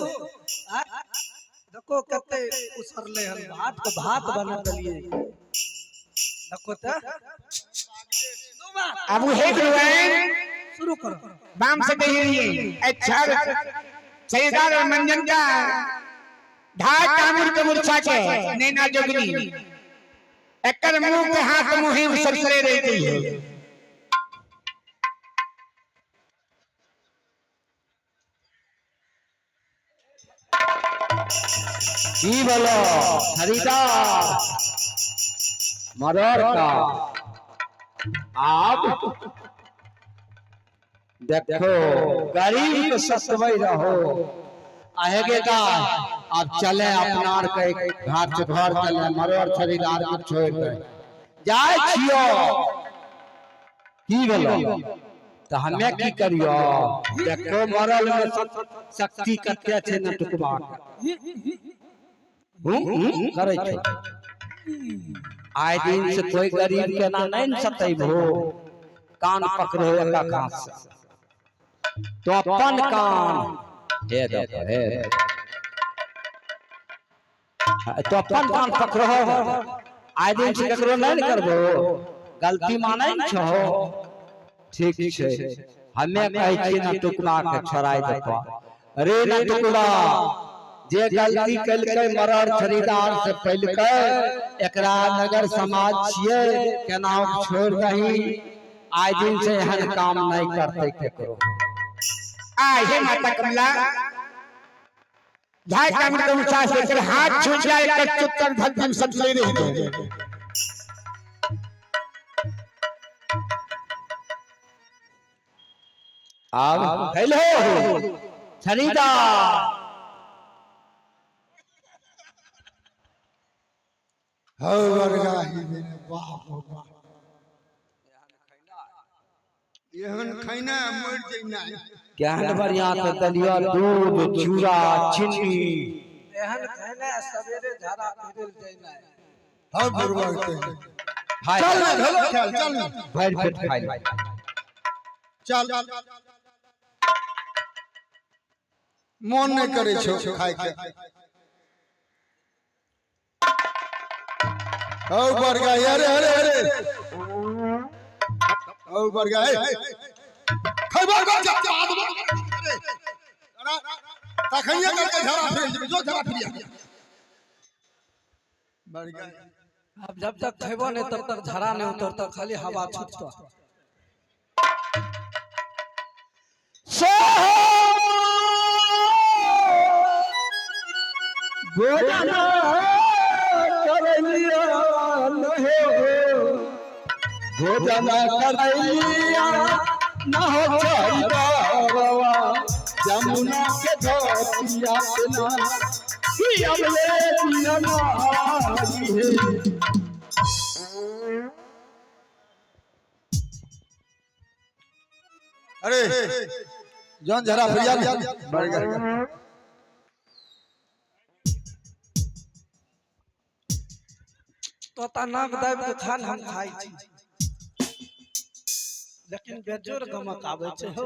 [SPEAKER 2] आ देखो कते उसरलै हन, भात के भात बना देलियै। देखो तऽ
[SPEAKER 4] अब हे गुरुआइन
[SPEAKER 2] शुरू करो।
[SPEAKER 4] बाम से दही अच्छा सैदार और मंजन का ढाई कामुर के मूर्छा के नैना जोगनी एकर मुंह के हाथ मुहे सरसरे रह गई है।
[SPEAKER 3] की बोलो खरीदार मरर का? आब देखो गरीब के सतबै रहो आहेगे का। अब चले अपना आर के घाट से घर चले, मरर खरीदार के छोड़ दे जाय छियो। की भेलो तो हमें की करियो? देखो मरल में शक्ति कते छै न टुकबा के हूं हूं करै छै। आइ दिन से कोई गरीब के ना नहीं न सतैबहो, कान पकड़ो एक हाथ से तो अपन कान हे देखो हे देखो। तो अपन कान पकड़ो। आइ दिन से ककरो नहीं ने करबो, गलती मानै ने छहो। ठीक छै, हमे कहै छियै ना टुकड़ा के छोड़ाइ देतो। रे ना टुकड़ा, जे गलती केलकै मरर खरीदार से पैलकै, एकरा नगर समाज छियै, केना छोड़ दही। आइ दिन से एहन काम नहीं करते केकरो।
[SPEAKER 4] आ हे माता कमला, झाय कामर के ऊंचा से एकर हाथ छूट जाए, एकर चुत्तर धन सब सही रह जाए।
[SPEAKER 3] आब हेलो खरीदार।
[SPEAKER 1] हौ बरगाही मेरे बाप हो बाप, एहन खैना मर जइना।
[SPEAKER 3] केहन बढ़िया से दलिया दूध चूड़ा चीनी।
[SPEAKER 2] एहन खैना सवेरे झाड़ा फिरल जइना।
[SPEAKER 1] हौ बुढ़वा के
[SPEAKER 3] खाइ
[SPEAKER 1] चल ना घलो खेल, चल ना।
[SPEAKER 3] भरि पेट खाइ ले।
[SPEAKER 1] चल, मन नहीं करे छो खाए के। हौ बरगाही, अरे अरे अरे हौ बरगाही, खैबर गो जा अरे तखनिए करके झड़ा फिर जेबे, जो झड़ा फिरिया बरगाही।
[SPEAKER 2] अब जब तक खेबो नहीं तब तक झड़ा नहीं उतरता, खाली हवा छूटता।
[SPEAKER 3] भोजन करैलिया नहे हो, भोजन करैलिया न हो चैतरवा, जमुना के धोतिया के ना कि अबले दिया हे।
[SPEAKER 1] अरे जौन झड़ा फिरिया बरगाही।
[SPEAKER 2] तोता नाक दाबि के खान हम खाइ छी, लेकिन बेजोड़ गमक आबै छै हो।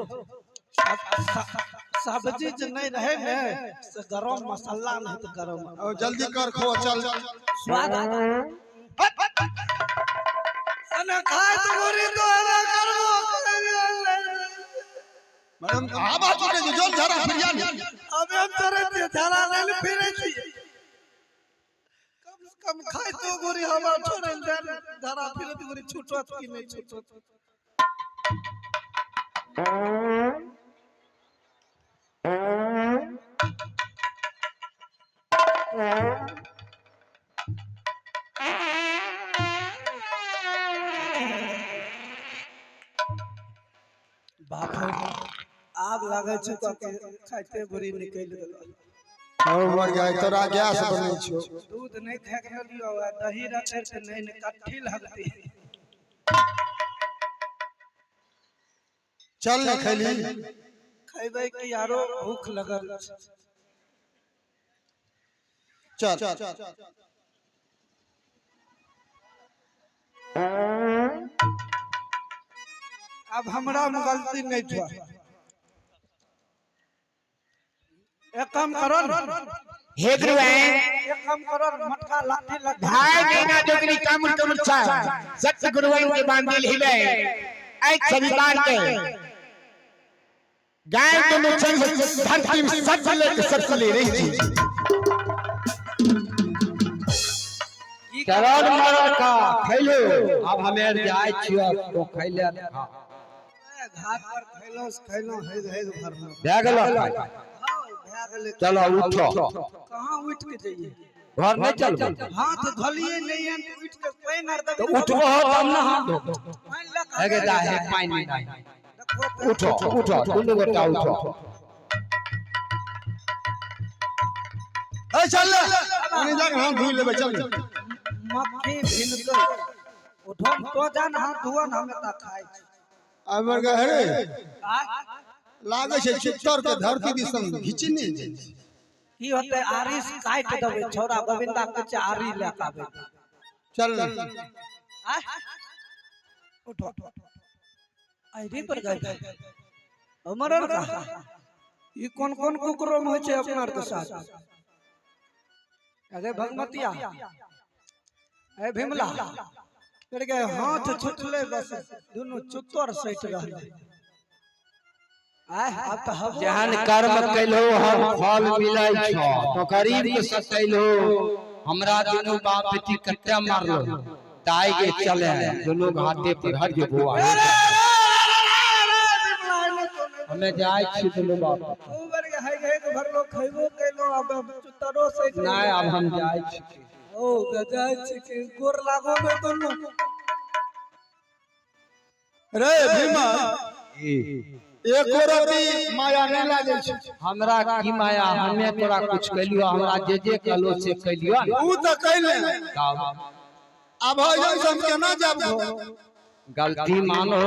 [SPEAKER 2] सब्जी जे नहीं रहे ने से गरम मसाला नहीं तो गरम।
[SPEAKER 1] और जल्दी कर खो, चल
[SPEAKER 2] स्वाद अने खाय तो गोरी तो अने करबो।
[SPEAKER 1] मैडम आबा छूटे जो जौन झड़ा फिरिया।
[SPEAKER 2] अबे हम तोरे ते झड़ा नहीं फिरे छी, कम से कम खाय तो गोरी हमरा छोड़े दे, झड़ा फिरे तो गोरी छूटत कि नहीं छूटत। बाप रे, आग लागै छै तऽ के खाइते गोरी निकलि गेल।
[SPEAKER 1] हौ बरगाही, तोरा गैस बनै छौ।
[SPEAKER 2] दूध नहीं खाय के लियो, दही रखे तऽ नहीं ने कट्ठी लगती।
[SPEAKER 1] चल ने खैली।
[SPEAKER 2] खैबै कि आरो भूख लगल छै।
[SPEAKER 1] चल
[SPEAKER 2] अब हमरा में गलती नहीं छो। एक काम करो न,
[SPEAKER 4] हे गुरुआइन,
[SPEAKER 2] एक काम करो न, मटका लाठी लग
[SPEAKER 4] भाई नैना जोगनी कामुर के मूर्छा सत्य गुरुआइन के बांधिल हिबे ऐ शनिवार के गाय के मुछन से धरती में सब लेके सब ले रही थी।
[SPEAKER 3] चरण मरर का खैलो, अब हमे जाइ छियो तो खैले खा।
[SPEAKER 2] घाट पर खैलो से खैलो हेग हेग भरलो।
[SPEAKER 3] भए गेलो खाइ?
[SPEAKER 2] हाँ, भए गेलै।
[SPEAKER 3] चलो उठो।
[SPEAKER 2] कहाँ उठ के जइए?
[SPEAKER 3] घर नहीं चलबो?
[SPEAKER 2] हाथ धोलिए नहीं है तो उठ के पानि आर
[SPEAKER 3] तो
[SPEAKER 2] देबै।
[SPEAKER 3] उठबो तब ना हाथ धोबो।
[SPEAKER 2] पानि लऽ कऽ
[SPEAKER 3] हेगे दा हे पानि नहीं।
[SPEAKER 2] देखो तऽ।
[SPEAKER 3] उठो उठो दुनू गोटा उठो।
[SPEAKER 1] ए चल ले, ओने जाके हाथ धोइ लेबै, चल।
[SPEAKER 2] मक्खी भिनकै उठो तो जान हाथ धुअन, हम एतऽ खाइ छी।
[SPEAKER 1] आ बरगाही रे,
[SPEAKER 2] आय,
[SPEAKER 1] लागै छै चित्तर के धरती दिसन घिचने जाइ छै।
[SPEAKER 2] की होतै, आरी से काटि देबै। छौड़ा गोविंदा के छै आरी लए कऽ आबै।
[SPEAKER 1] चल ने।
[SPEAKER 2] आय, उठो आरी पर गए हमर आर का ई कोन कोन कुकरो में होइ छै अपना आर के साथ। अरे भगमतिया, ए भीमला, करके हाथ छुटले, बस दुनू चुत्तर सटि रहले। आय आब तऽ हवो।
[SPEAKER 3] जेहन कर्म कैलहो हम फल मिलै छौ। तो गरीब के सतैलहो, हमरा दुनू बाप बेटी कते मारलो ताई के चले दुनू घाटे पर। हट जो बौआ, हमे जाइ छी दुनू बाप।
[SPEAKER 2] ओ बड़ है है भरलो, खैबो कैलो, अब चुत्तरो सटि।
[SPEAKER 3] नहि, आब हम जाइ छी।
[SPEAKER 2] ओ जाइ छी कि गोर लागो में दुनू।
[SPEAKER 1] रे भीमा, एको रति माया नहीं लागे छै।
[SPEAKER 3] हमरा की माया? हमे तोरा कुछ कैलियो? हमरा जे जे कहलो से कैलियो ने।
[SPEAKER 1] ऊ तऽ कैले।
[SPEAKER 3] तब
[SPEAKER 1] आब हो से हम केना जाब घर?
[SPEAKER 3] गलती मानो,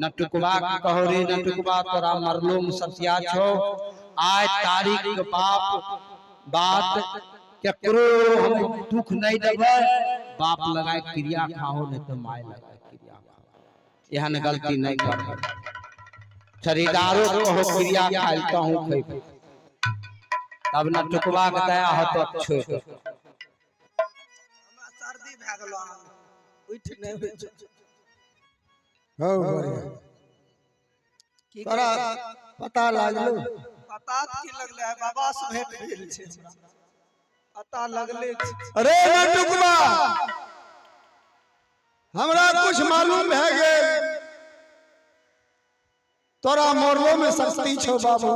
[SPEAKER 3] नटुकबा के कहो, रे नटुकबा, तोरा मरलो में सतिया छौ। आय तारीख के बाप बात केकरो हम दुख नहीं देबै। बाप लगाए क्रिया खाहो, नहीं तो my लगाए क्रिया खाहो, एहन गलती नहीं करबै। खरीदारो कहो क्रिया खाइल तहूँ खैबै, तब नटुकबा के दया होतो, छोड़।
[SPEAKER 2] हमरा सर्दी भए गेलो, उठि नहि होइ छै।
[SPEAKER 1] हौ बढ़िया।
[SPEAKER 2] की?
[SPEAKER 1] तोरा पता लागलो?
[SPEAKER 2] पता तऽ की लगले है, बाबा से भेंट भेल छै, हमरा पता लगले छै।
[SPEAKER 1] अरे नटुकबा, हमरा कुछ मालूम भए गेल, तोरा मरलो में शक्ति छौ बाबू।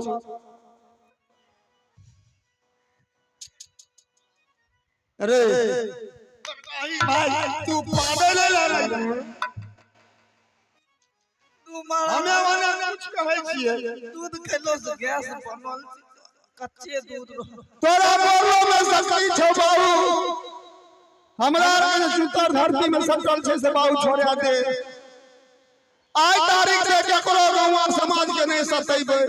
[SPEAKER 1] अरे भाई, तू पागल है।
[SPEAKER 2] तू मारा।
[SPEAKER 1] हमे ओना कुछ कहै छियै।
[SPEAKER 2] दूध खेलो से गैस बनल छै, कच्चे दूध रहो।
[SPEAKER 1] तोरा मरलो में शक्ति छौ बाबू। हमरा आर के सुतर धरती में सटल छै से बाबू छोड़ा दे। आइ तारीख से केकरो गौवा समाज के नहीं सतेबै,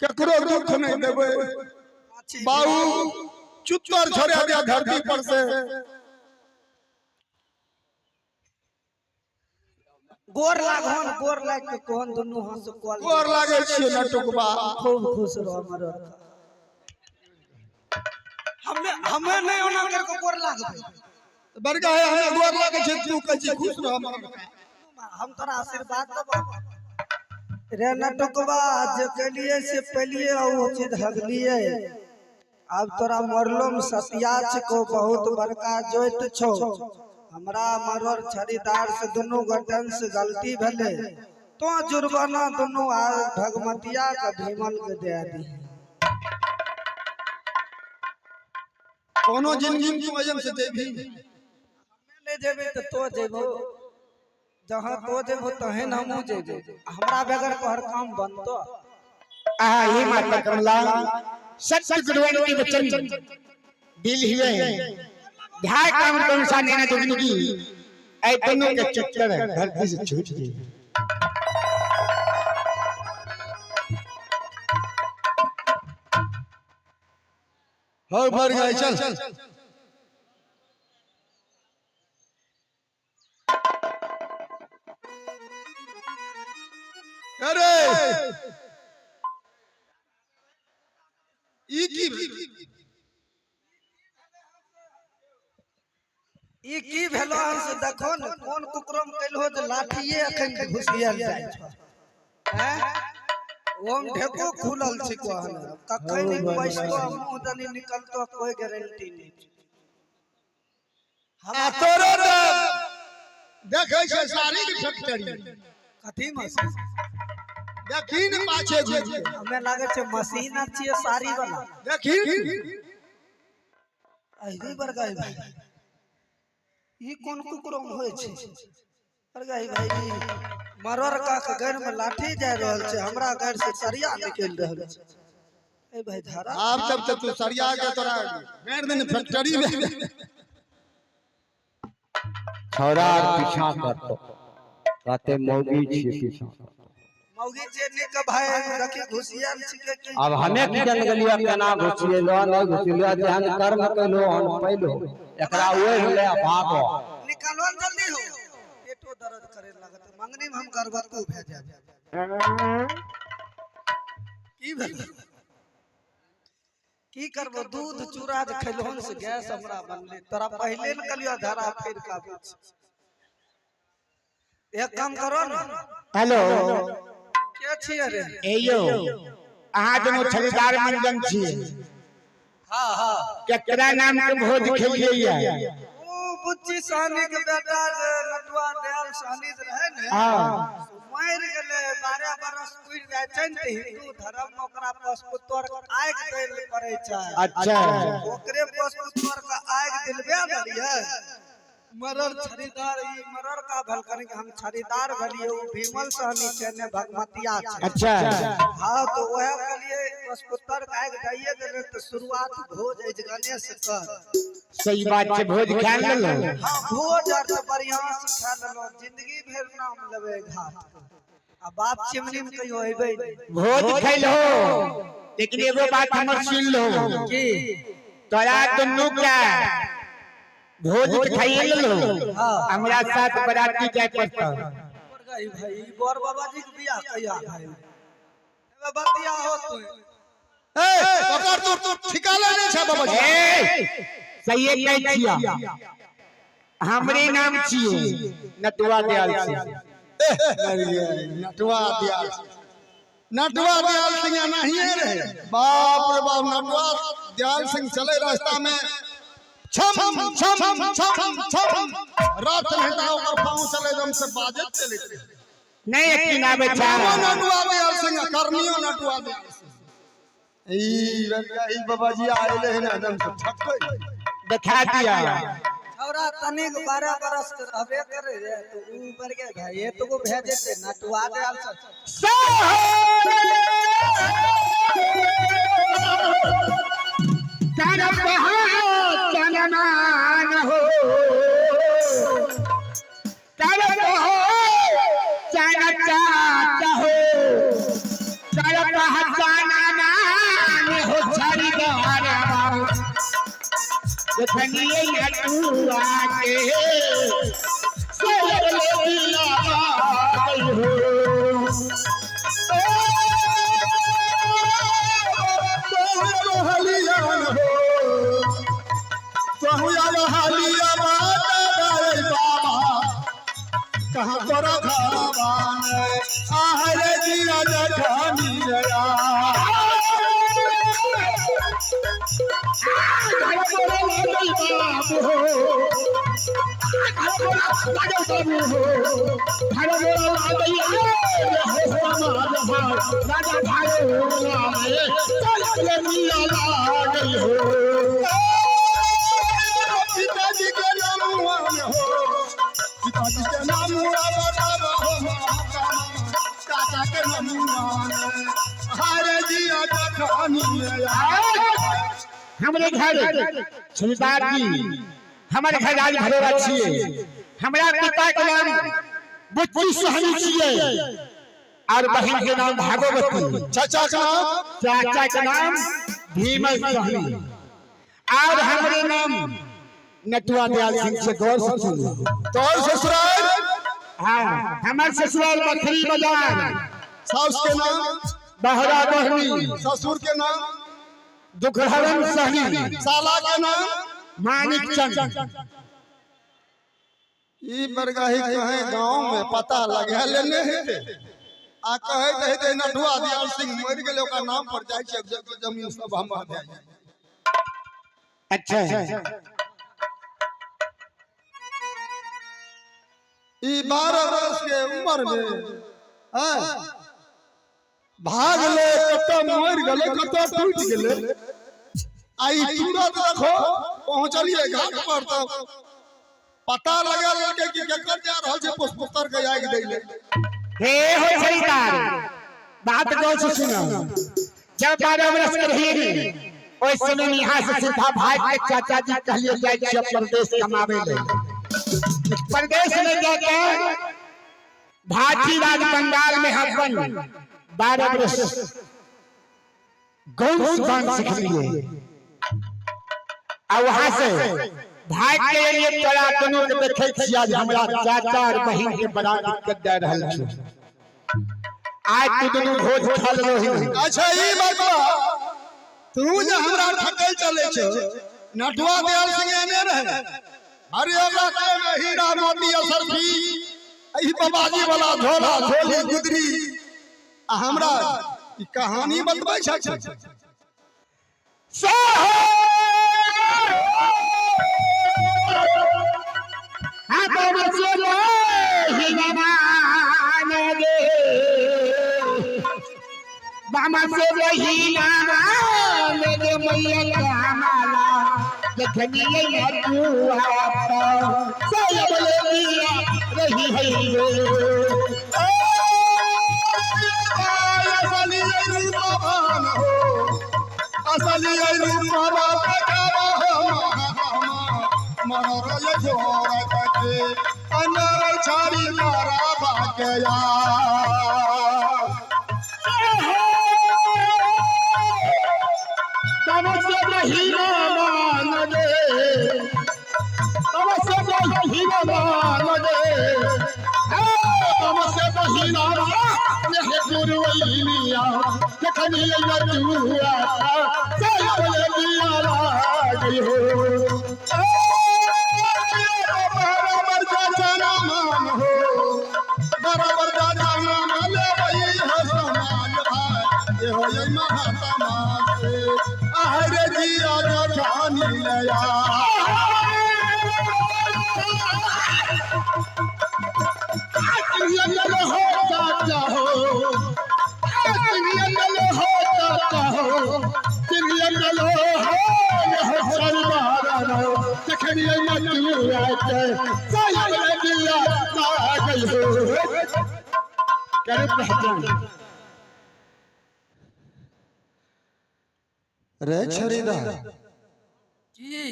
[SPEAKER 1] केकरो दुख नहीं देबै। बाबू, चुत्तर छोड़ा दिया धरती पर से।
[SPEAKER 2] गोर लागोन, गोर लाग के कोन दुनू हाथ से कॉल।
[SPEAKER 1] गोर लागै छियै नटुकबा।
[SPEAKER 2] खूब खुश रहो मरो। हमें हमें नहीं ओना करके गोर लागबे।
[SPEAKER 1] बड़का है, हमें गोर लागै छै, तू कहै छी खुश रह मरल।
[SPEAKER 2] हम तोरा आशीर्वाद देबो रे नटुकबा। जे केलिए से पेलिए, ओ चीज हगलिए। आब तोरा मरलो में सतिया छिको, बहुत बड़का जोइत छौ। हमरा मरर छड़ीदार से दुनू गटन से गलती भेले, तो जुर्माना दुनू आ भगमतिया के भीमल के दे दी।
[SPEAKER 1] कोनो जिंदगी में तू अयम से जेबही?
[SPEAKER 2] नहीं जेबे तो तो जेबो, जहाँ तो जेबो तहें हमहूँ जेबो। हमरा बगैर तोहर काम बनतो?
[SPEAKER 4] आहा, ये माता कमला सत्य गुरुवन के वचन दिल हुए ध्याय काम के अनुसार नैना जोगिनी की ऐ दोनों के चक्कर धरती से छूट गई।
[SPEAKER 1] हो भर गए, चल। अरे, ई की?
[SPEAKER 2] ई की भेलो हन से देखो ने, कोन कुकरम कैलहो जे लाठिए अखन घुसियल जाइ छौ? हैं, ओम ढेको खुलल छै, कहन कखन ई बैसतो मुंह दनी निकलतो, कोई गारंटी नहीं छै।
[SPEAKER 1] आ तोरो तऽ देखै छै साड़ी के फैक्ट्री।
[SPEAKER 2] कथी मशीन?
[SPEAKER 1] देखी ने पाछे घुरि के।
[SPEAKER 2] हमे लागै छै मशीन आर छियै साड़ी वाला।
[SPEAKER 1] देखी।
[SPEAKER 2] अही बड़गाई भाई, ई कोन कुकरम होइ छै? बड़गाई भाई, मरर का के गैर में लाठी जा रहल छै, हमरा गैर से सरिया निकलि रहल छै। ए भाई, धारा।
[SPEAKER 1] आब तब तक तू सरिया के तोरा भरि दिन फैक्ट्री में।
[SPEAKER 3] छौड़ा आर पीछा करतो, कहते मौगी छियै, पीछा करतो।
[SPEAKER 2] मौगी जे नीक भाई, देखी घुसियल छिकै की।
[SPEAKER 3] अब हमे की जान गेलियो केना घुसिएलो नहीं घुसिएलो। जेहन कर्म कैलो ओहन पैलो। एकरा ओढ़ ले आ भागो।
[SPEAKER 2] निकालो जल्दी हो, पेटो दर्द करे लागत। मंगनी में हम गर्भवती भए जाब। की भेल? की करबो, दूध चूड़ा जे खेलहुन से गैस हमरा बनले। तोरा पहिले ने कहलियो धरा फिर के आबै छी। एक काम करो ने।
[SPEAKER 4] हेलो।
[SPEAKER 2] के छियै रे?
[SPEAKER 4] ए यौ, अहाँ दुनू छड़ीदार मंजन छियै?
[SPEAKER 2] हाँ हाँ।
[SPEAKER 4] केकरा नाम के भोज खेलियै या?
[SPEAKER 2] ओ बुच्ची सहनी के बेटा जे नटुआ दयाल सहनी जे रहे ने,
[SPEAKER 4] हाँ।
[SPEAKER 2] मरि गेलै। 12 बरस पुरि जाइ छै ने तऽ हिन्दू धर्म मे ओकरा पशुपुत्र आगि दै लए पड़ै छै।
[SPEAKER 4] अच्छा।
[SPEAKER 2] ओकरे पशुपुत्र के आगि दिलबे देलियै। मरर छड़ीदार ई मरर का भलकन के हम छड़ीदार भेलियै। ओ भीमल सहनी छै ने भगमतिया छै।
[SPEAKER 4] अच्छा।
[SPEAKER 2] हाँ, तो वह कहलिए पशुपुत्र के आगि दैये देलै तऽ शुरुआत भोज अछि गणेश कर।
[SPEAKER 4] सही बात छै, भोज खा लेलहुँ?
[SPEAKER 2] हाँ, भोज आर तऽ बढ़िया से खा लेलहुँ। जिंदगी भरि नाम लेबै घाट के, आ बाप चिमनी में कहियो अयबै नहि।
[SPEAKER 4] भोज खैलहो, लेकिन एगो बात हमर सुन लो।
[SPEAKER 2] की?
[SPEAKER 4] तोरा दुनू के भोज तऽ खाइए लेलहो,
[SPEAKER 2] हाँ।
[SPEAKER 4] हमरा साथ बराती जाय पड़तौ।
[SPEAKER 2] बड़ गई भाई, ई बड़ बाबा जी के बियाह कहिया भाई? एबे बतिया हो तू।
[SPEAKER 1] ए ओकर तू ठिकाना नहि छै बाबा जी।
[SPEAKER 4] ए, सहिए कहै छिया, हमरे नाम छियै नटुआ दयाल सिंह।
[SPEAKER 1] नटुआ दयाल सिंह, नटुआ दयाल सिंह एनाहिए रहे। बाप रे बाप, नटुआ दयाल सिंह चले रास्ता में छम छम छम छम रात हेता ओकर पाँव चले एकदम से बाजत चले।
[SPEAKER 4] नहीं यकीन आबै छै।
[SPEAKER 1] नामो नटुआ दयाल सिंह, करनियो नटुआ दयाल सिंह। ई बड़का ई बाबा जी आएले है ना एकदम से ठकै
[SPEAKER 4] देखा दिया।
[SPEAKER 2] छौड़ा तनिक 12 बरस के रहबे करे रे तो ऊ बढ़ गए भाई, ये तो को भेजे नटुआ दयाल सिंह।
[SPEAKER 4] चनमान हो तरफ हो चन चाचा हो तरफ चनमान हो छड़ीदार देखनिए नटुआ के सोहर लेला गई हो।
[SPEAKER 1] हलियान हो तोहु हलिया बाबा बाबा कहाँ तोरा घरवान आहरे जिया जठानी रा। पिताजी के नाम हो, पिताजी के नाम बाबा हो, चाचा के नाम हरे जिया जठानी रा।
[SPEAKER 4] हमरे घर सुनीतार जी, हमर घर राज भरोरा छियै। हमरा पिता के नाम बुच्ची सहनी छियै और बहन के नाम भागवती।
[SPEAKER 1] चाचा के नाम?
[SPEAKER 4] चाचा के नाम भीमल सहनी और हमरे नाम नटुआ दयाल सिंह से। गौर से सुनिए।
[SPEAKER 1] तोर ससुराल?
[SPEAKER 4] हाँ, हमर ससुराल बखरी बाजार।
[SPEAKER 1] सास के नाम?
[SPEAKER 4] बहरा बहनी।
[SPEAKER 1] ससुर के नाम?
[SPEAKER 4] दुखहरण सहनी।
[SPEAKER 1] साला के नाम?
[SPEAKER 4] मानिक चंद।
[SPEAKER 1] ई बरगाही कहे गांव में पता लगा लेने हेते आ कहे हेते नटुआ दयाल सिंह मरि गेलै, ओकर नाम पर जाइ छै जमीन सब हमर भए जाइ।
[SPEAKER 4] अच्छा।
[SPEAKER 1] ई 12 वर्ष के उम्र में हैं भाग ले, कतऽ मरि गेलै, कतऽ टूटि गेलै। आ ई तुरंत देखो पहुंचलिए घाट पर तब पता लगा लगे कि केकर जा रहल छै पुष्पोत्तर के आगि दै ले।
[SPEAKER 4] हे हो छड़ीदार, बात गौर से सुनो। जब 12 वर्ष के रहिए, ओहि समय में यहाँ से सीधा भाग के चाचा जी कहलिए जाइ छियै परदेश कमावे ले। परदेश में जाके भाटी राज बंगाल में अपन 12 वर्ष गौर दान सिखलिए आ वहां से भाग के एलिए। तोरा दुनू के देखे छियै, आज हमरा चाचा और बहिन के बड़ा दिक्कत दे रहल छै। आज तू दुनू भोज खा लेलही।
[SPEAKER 1] अच्छा, ई बात बा। तू जे हमरा ठकै चलै छौ, नटुआ दयाल सिंह एने रहे। अरे ओकरा के में हीरा मोती असरफी, एही बाबाजी वाला झोला झोली गुदरी, आ हमरा ई कहानी बतबै छै।
[SPEAKER 4] बामा से रही मेरे मैया कामाला जखनी नटुआ साहेब लिया रही है
[SPEAKER 1] असली रूपवान हो, असली रूपवान मनोरय जोर के अनर छारी मारा भागया।
[SPEAKER 4] बामा से रही मान गे, बामा से रही मान गे, बामा से रही गुरुवैया जखनी नटुआ साहेब लिया गई हो।
[SPEAKER 1] बराबर जाना मान हो, बराबर जाना मान ले हो समान भाई, ये हो ये महात्मा से आहरे जिया जो जानी लया।
[SPEAKER 4] हो चाचा हो, हो चाचा हो, हो जखनी नटुआ साहेब लिया गई हो। करे पहचान
[SPEAKER 1] रे छरीदा
[SPEAKER 2] की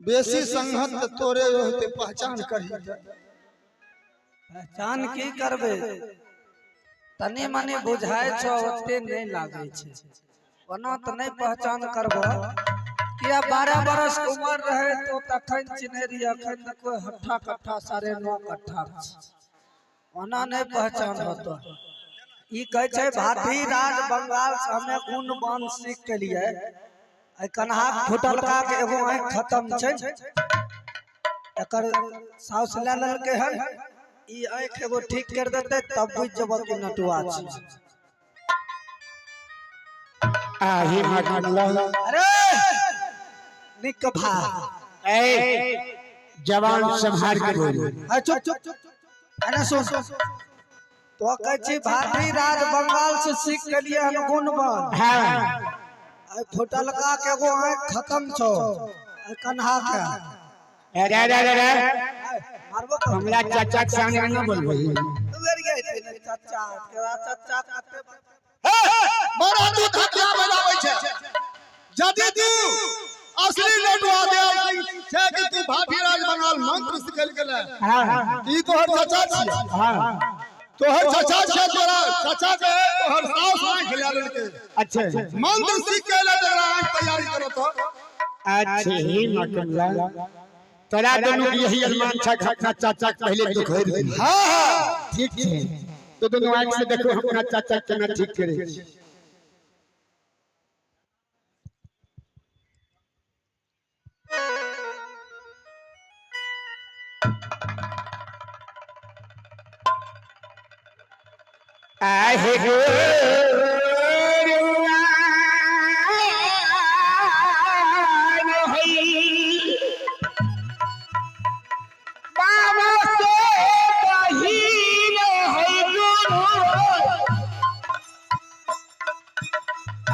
[SPEAKER 1] बेसी संगत तोरे होते पहचान करही।
[SPEAKER 2] पहचान की करबै? तनी मनी बुझाइ छौ, ओते नहि लागै छै। ओना तऽ नहि पहचान करबो किया, 12 बरस के उमर रहे तो तखन चिन्है रहियै, अखन देखो हट्ठा कट्ठा 9.5 कट्ठा छै, ओना नहि पहचान होतो। ई कहै छै भाटी राज बंगाल से हमे गुण बान सीख के लिए, एहि कन्हा फुटलका के एगो आँखि खत्म छै, एकर साउस लए लेलकै हन, ई आँखि एगो ठीक कर देतै तब बुझि जेबो कि नटुआ छै।
[SPEAKER 4] आही मगन।
[SPEAKER 2] अरे निक भा
[SPEAKER 4] ए जवान संभाल के बोल।
[SPEAKER 2] अरे चुप चुप, अरे सुन, तो कहै छी भाटी राज बंगाल से सीख के लिए हन गुण बान।
[SPEAKER 4] हाँ।
[SPEAKER 2] एहि फुटलका के एगो आँखि खत्म छौ, एहि कन्हा के।
[SPEAKER 4] अरे अरे अरे अरे
[SPEAKER 2] मारबो।
[SPEAKER 4] हमरा चाचा के सामने न बोलबही।
[SPEAKER 2] चाचा चाचा कते
[SPEAKER 1] बड़ा तू धकिया बनाबै छै। यदि तू असली नटुआ दयाल सिंह छै कि तू भाटी राज बंगाल मंत्र सिखल गेलै,
[SPEAKER 4] हाँ।
[SPEAKER 1] ई तोहर चाचा छियै।
[SPEAKER 4] हाँ।
[SPEAKER 1] तोहर चाचा छै, तोरा चाचा के तोहर साउस आँखि लए लेलकै।
[SPEAKER 4] अच्छा।
[SPEAKER 1] मंत्र सीख के एलै, तकरा आँखि तैयारी करत।
[SPEAKER 4] अच्छे ही मकमला तोरा दोनों के यही अरमान था, अपना चाचा के पहले दुख हो।
[SPEAKER 1] हाँ हाँ,
[SPEAKER 4] ठीक है, तो दोनों आंख से देखो अपना चाचा केना ठीक करे। आहे गोरुआ बाबा से बहिन है गुरु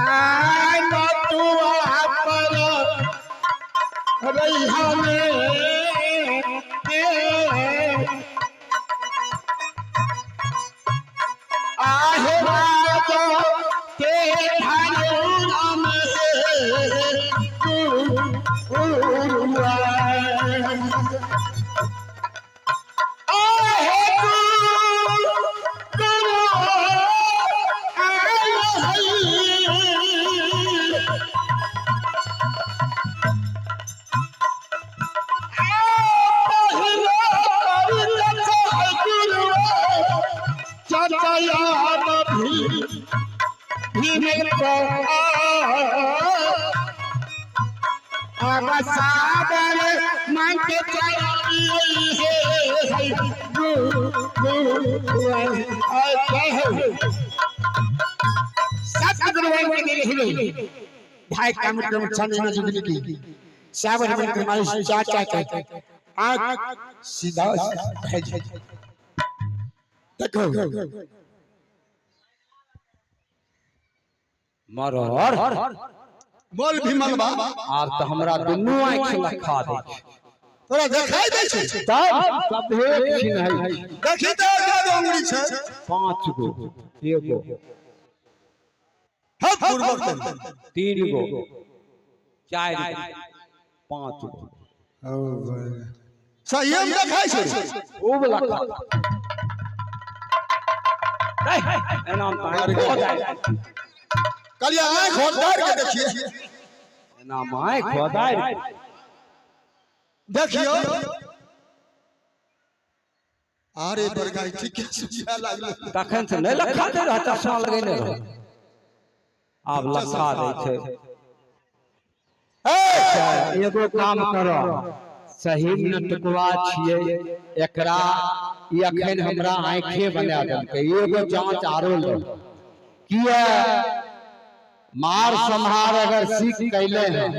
[SPEAKER 4] आय नटुआ पर रैहा में आहे राजा के धनुरा में गुरुआ आहे गुरु आय है। भीम को अब सागर मन के चली है सतगुरु के दिल ही भाई काम के छाने में जुगली की सावर मन के मारे चाचा के आंख सीधा है। देखो
[SPEAKER 3] मरर
[SPEAKER 1] बोल भीमल बा।
[SPEAKER 3] आब तऽ हमरा दुनू आँखि लखा दै छै।
[SPEAKER 1] तोरा देखाई दै छै?
[SPEAKER 3] तब सभे चिन्है छै।
[SPEAKER 1] देखी तऽ कै गो उंगली छै?
[SPEAKER 3] 5 गो, एगो,
[SPEAKER 1] हट पूर्वक तनी।
[SPEAKER 3] 3 गो, 4 गो, 5 गो।
[SPEAKER 1] सहिए में देखाई छै?
[SPEAKER 3] खूब लखा। एना मे तऽ आँखि खोदाइ।
[SPEAKER 1] कहलियै आँखि होदार के देखिए।
[SPEAKER 3] एना मे आँखि खोदाइ।
[SPEAKER 1] देखियो। अरे बरगाई ठीक है सुझा लागल।
[SPEAKER 3] तखन से नहि लखा दै रहै, चश्मा लगेने रहै। आब लखा दै छै। एगो काम करो, सही नटकुआ छियै, एकरा ई अखन हमरा आँखे बना देलकै। एगो जांच आरो लो, किया मार सम्हार अगर सीख कैले हैं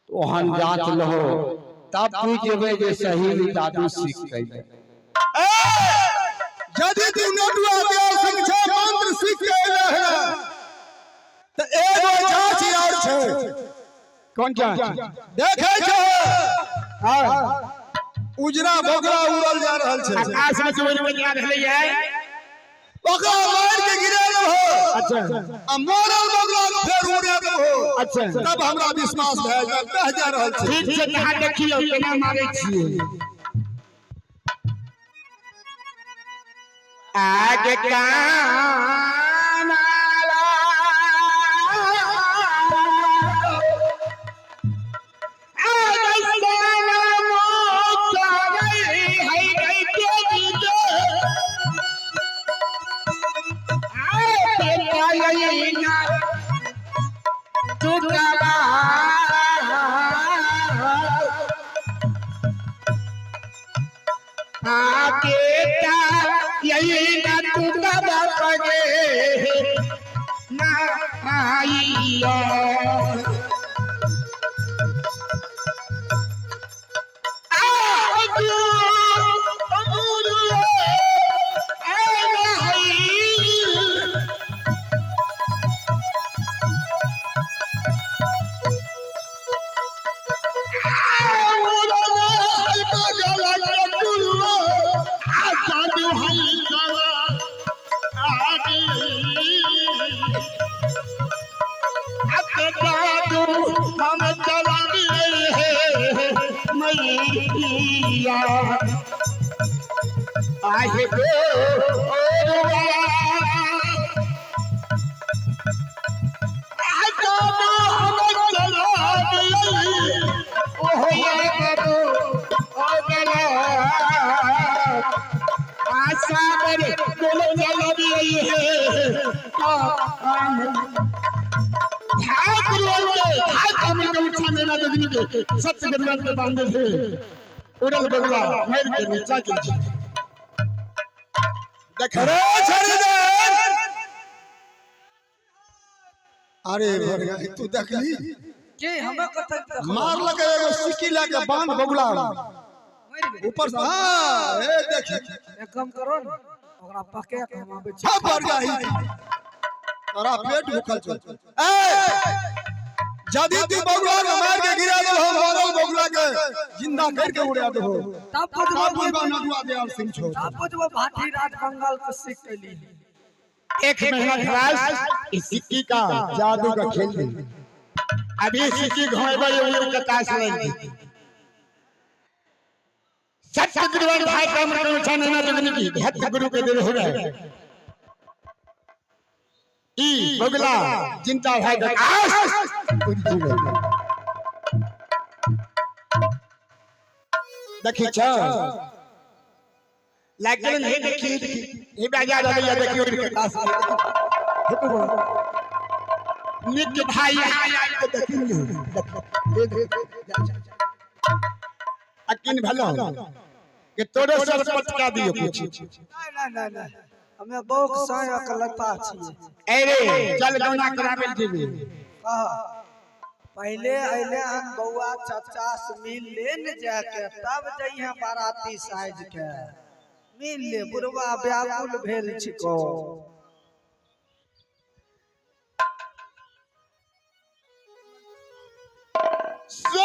[SPEAKER 3] तो ओहन जांच लहो, तब बुझ जेबै जे सही में जादू सीख कैले।
[SPEAKER 1] यदि तू नटुआ देव सिंह छै मंत्र सीख के एले है तऽ एगो जांच और छै।
[SPEAKER 4] कौन जांच?
[SPEAKER 1] देखै छै उजरा बगला उड़ल जा रहल छै।
[SPEAKER 4] आकाश में जो उड़ के जा रहलै है।
[SPEAKER 1] ओकरा मार के गिरा देबहो।
[SPEAKER 4] अच्छा।
[SPEAKER 1] आ मरल बगला के फेर उड़ा देबहो।
[SPEAKER 4] अच्छा।
[SPEAKER 1] तब हमरा विश्वास भए जायत कह जा रहल छै।
[SPEAKER 4] ठीक छै, अहाँ देखियौ केना मारै छियै। आगे कान यही ना तू बाबा पगे ना आइया आहे सत्य गुरुवान के बांधे थे उड़ल बगला मार के नीचा के
[SPEAKER 1] अरे छोड़ दे। अरे बरगाई तू देखली
[SPEAKER 2] के हमे कतऽ देखलहुँ?
[SPEAKER 1] मार लगे एगो सिक्की लए के बांध बगुला
[SPEAKER 2] मरि गेल।
[SPEAKER 1] ऊपर से। हाँ ए देखी।
[SPEAKER 2] एक काम करो ने, ओकरा पके के हम आबै छी।
[SPEAKER 1] हाँ बरगाई तोरा पेट भूखल छौ। ए यदि तू बगुला के मार के गिरा देबहो, मरल बगुला के जिंदा कर के उड़ा देबहो,
[SPEAKER 2] तब
[SPEAKER 1] तब
[SPEAKER 2] बुझबो
[SPEAKER 1] बुझबा नटुआ देव सिंह छौ।
[SPEAKER 2] तब बुझबो भाटी राज बंगाल के सीख कैली।
[SPEAKER 4] एक महीना क्लास इस सिक्की का जादू का खेल दी। अभी सिक्की घुमेबा ये उड़ के ताश लग दी। सत्य गुरुवान भाई का अमृत अनुष्ठान है ना जुगनी की हत्य गुरु के दिल हो गए ई बगला जिंदा भाई का आस उड़ जीवे। देखी छ लागल नहीं देखी, देखी ई बाजार वाले देखी उड़ के ताश लग। निक भाई यहाँ आबि के देखी ने देख अकिन भलो के तोरे सर पटका दियो कुछ।
[SPEAKER 2] नहीं नहीं नहीं नहीं, हमे बौक साय अकलता छियै।
[SPEAKER 4] अरे चल गौना कराबे जेबे।
[SPEAKER 2] कह पहले अइले हन बौआ चाचा से मिल ले न जाके, तब जइहे बाराती साइज के। मिल ले, बुढ़वा व्याकुल भेल छिको।
[SPEAKER 4] से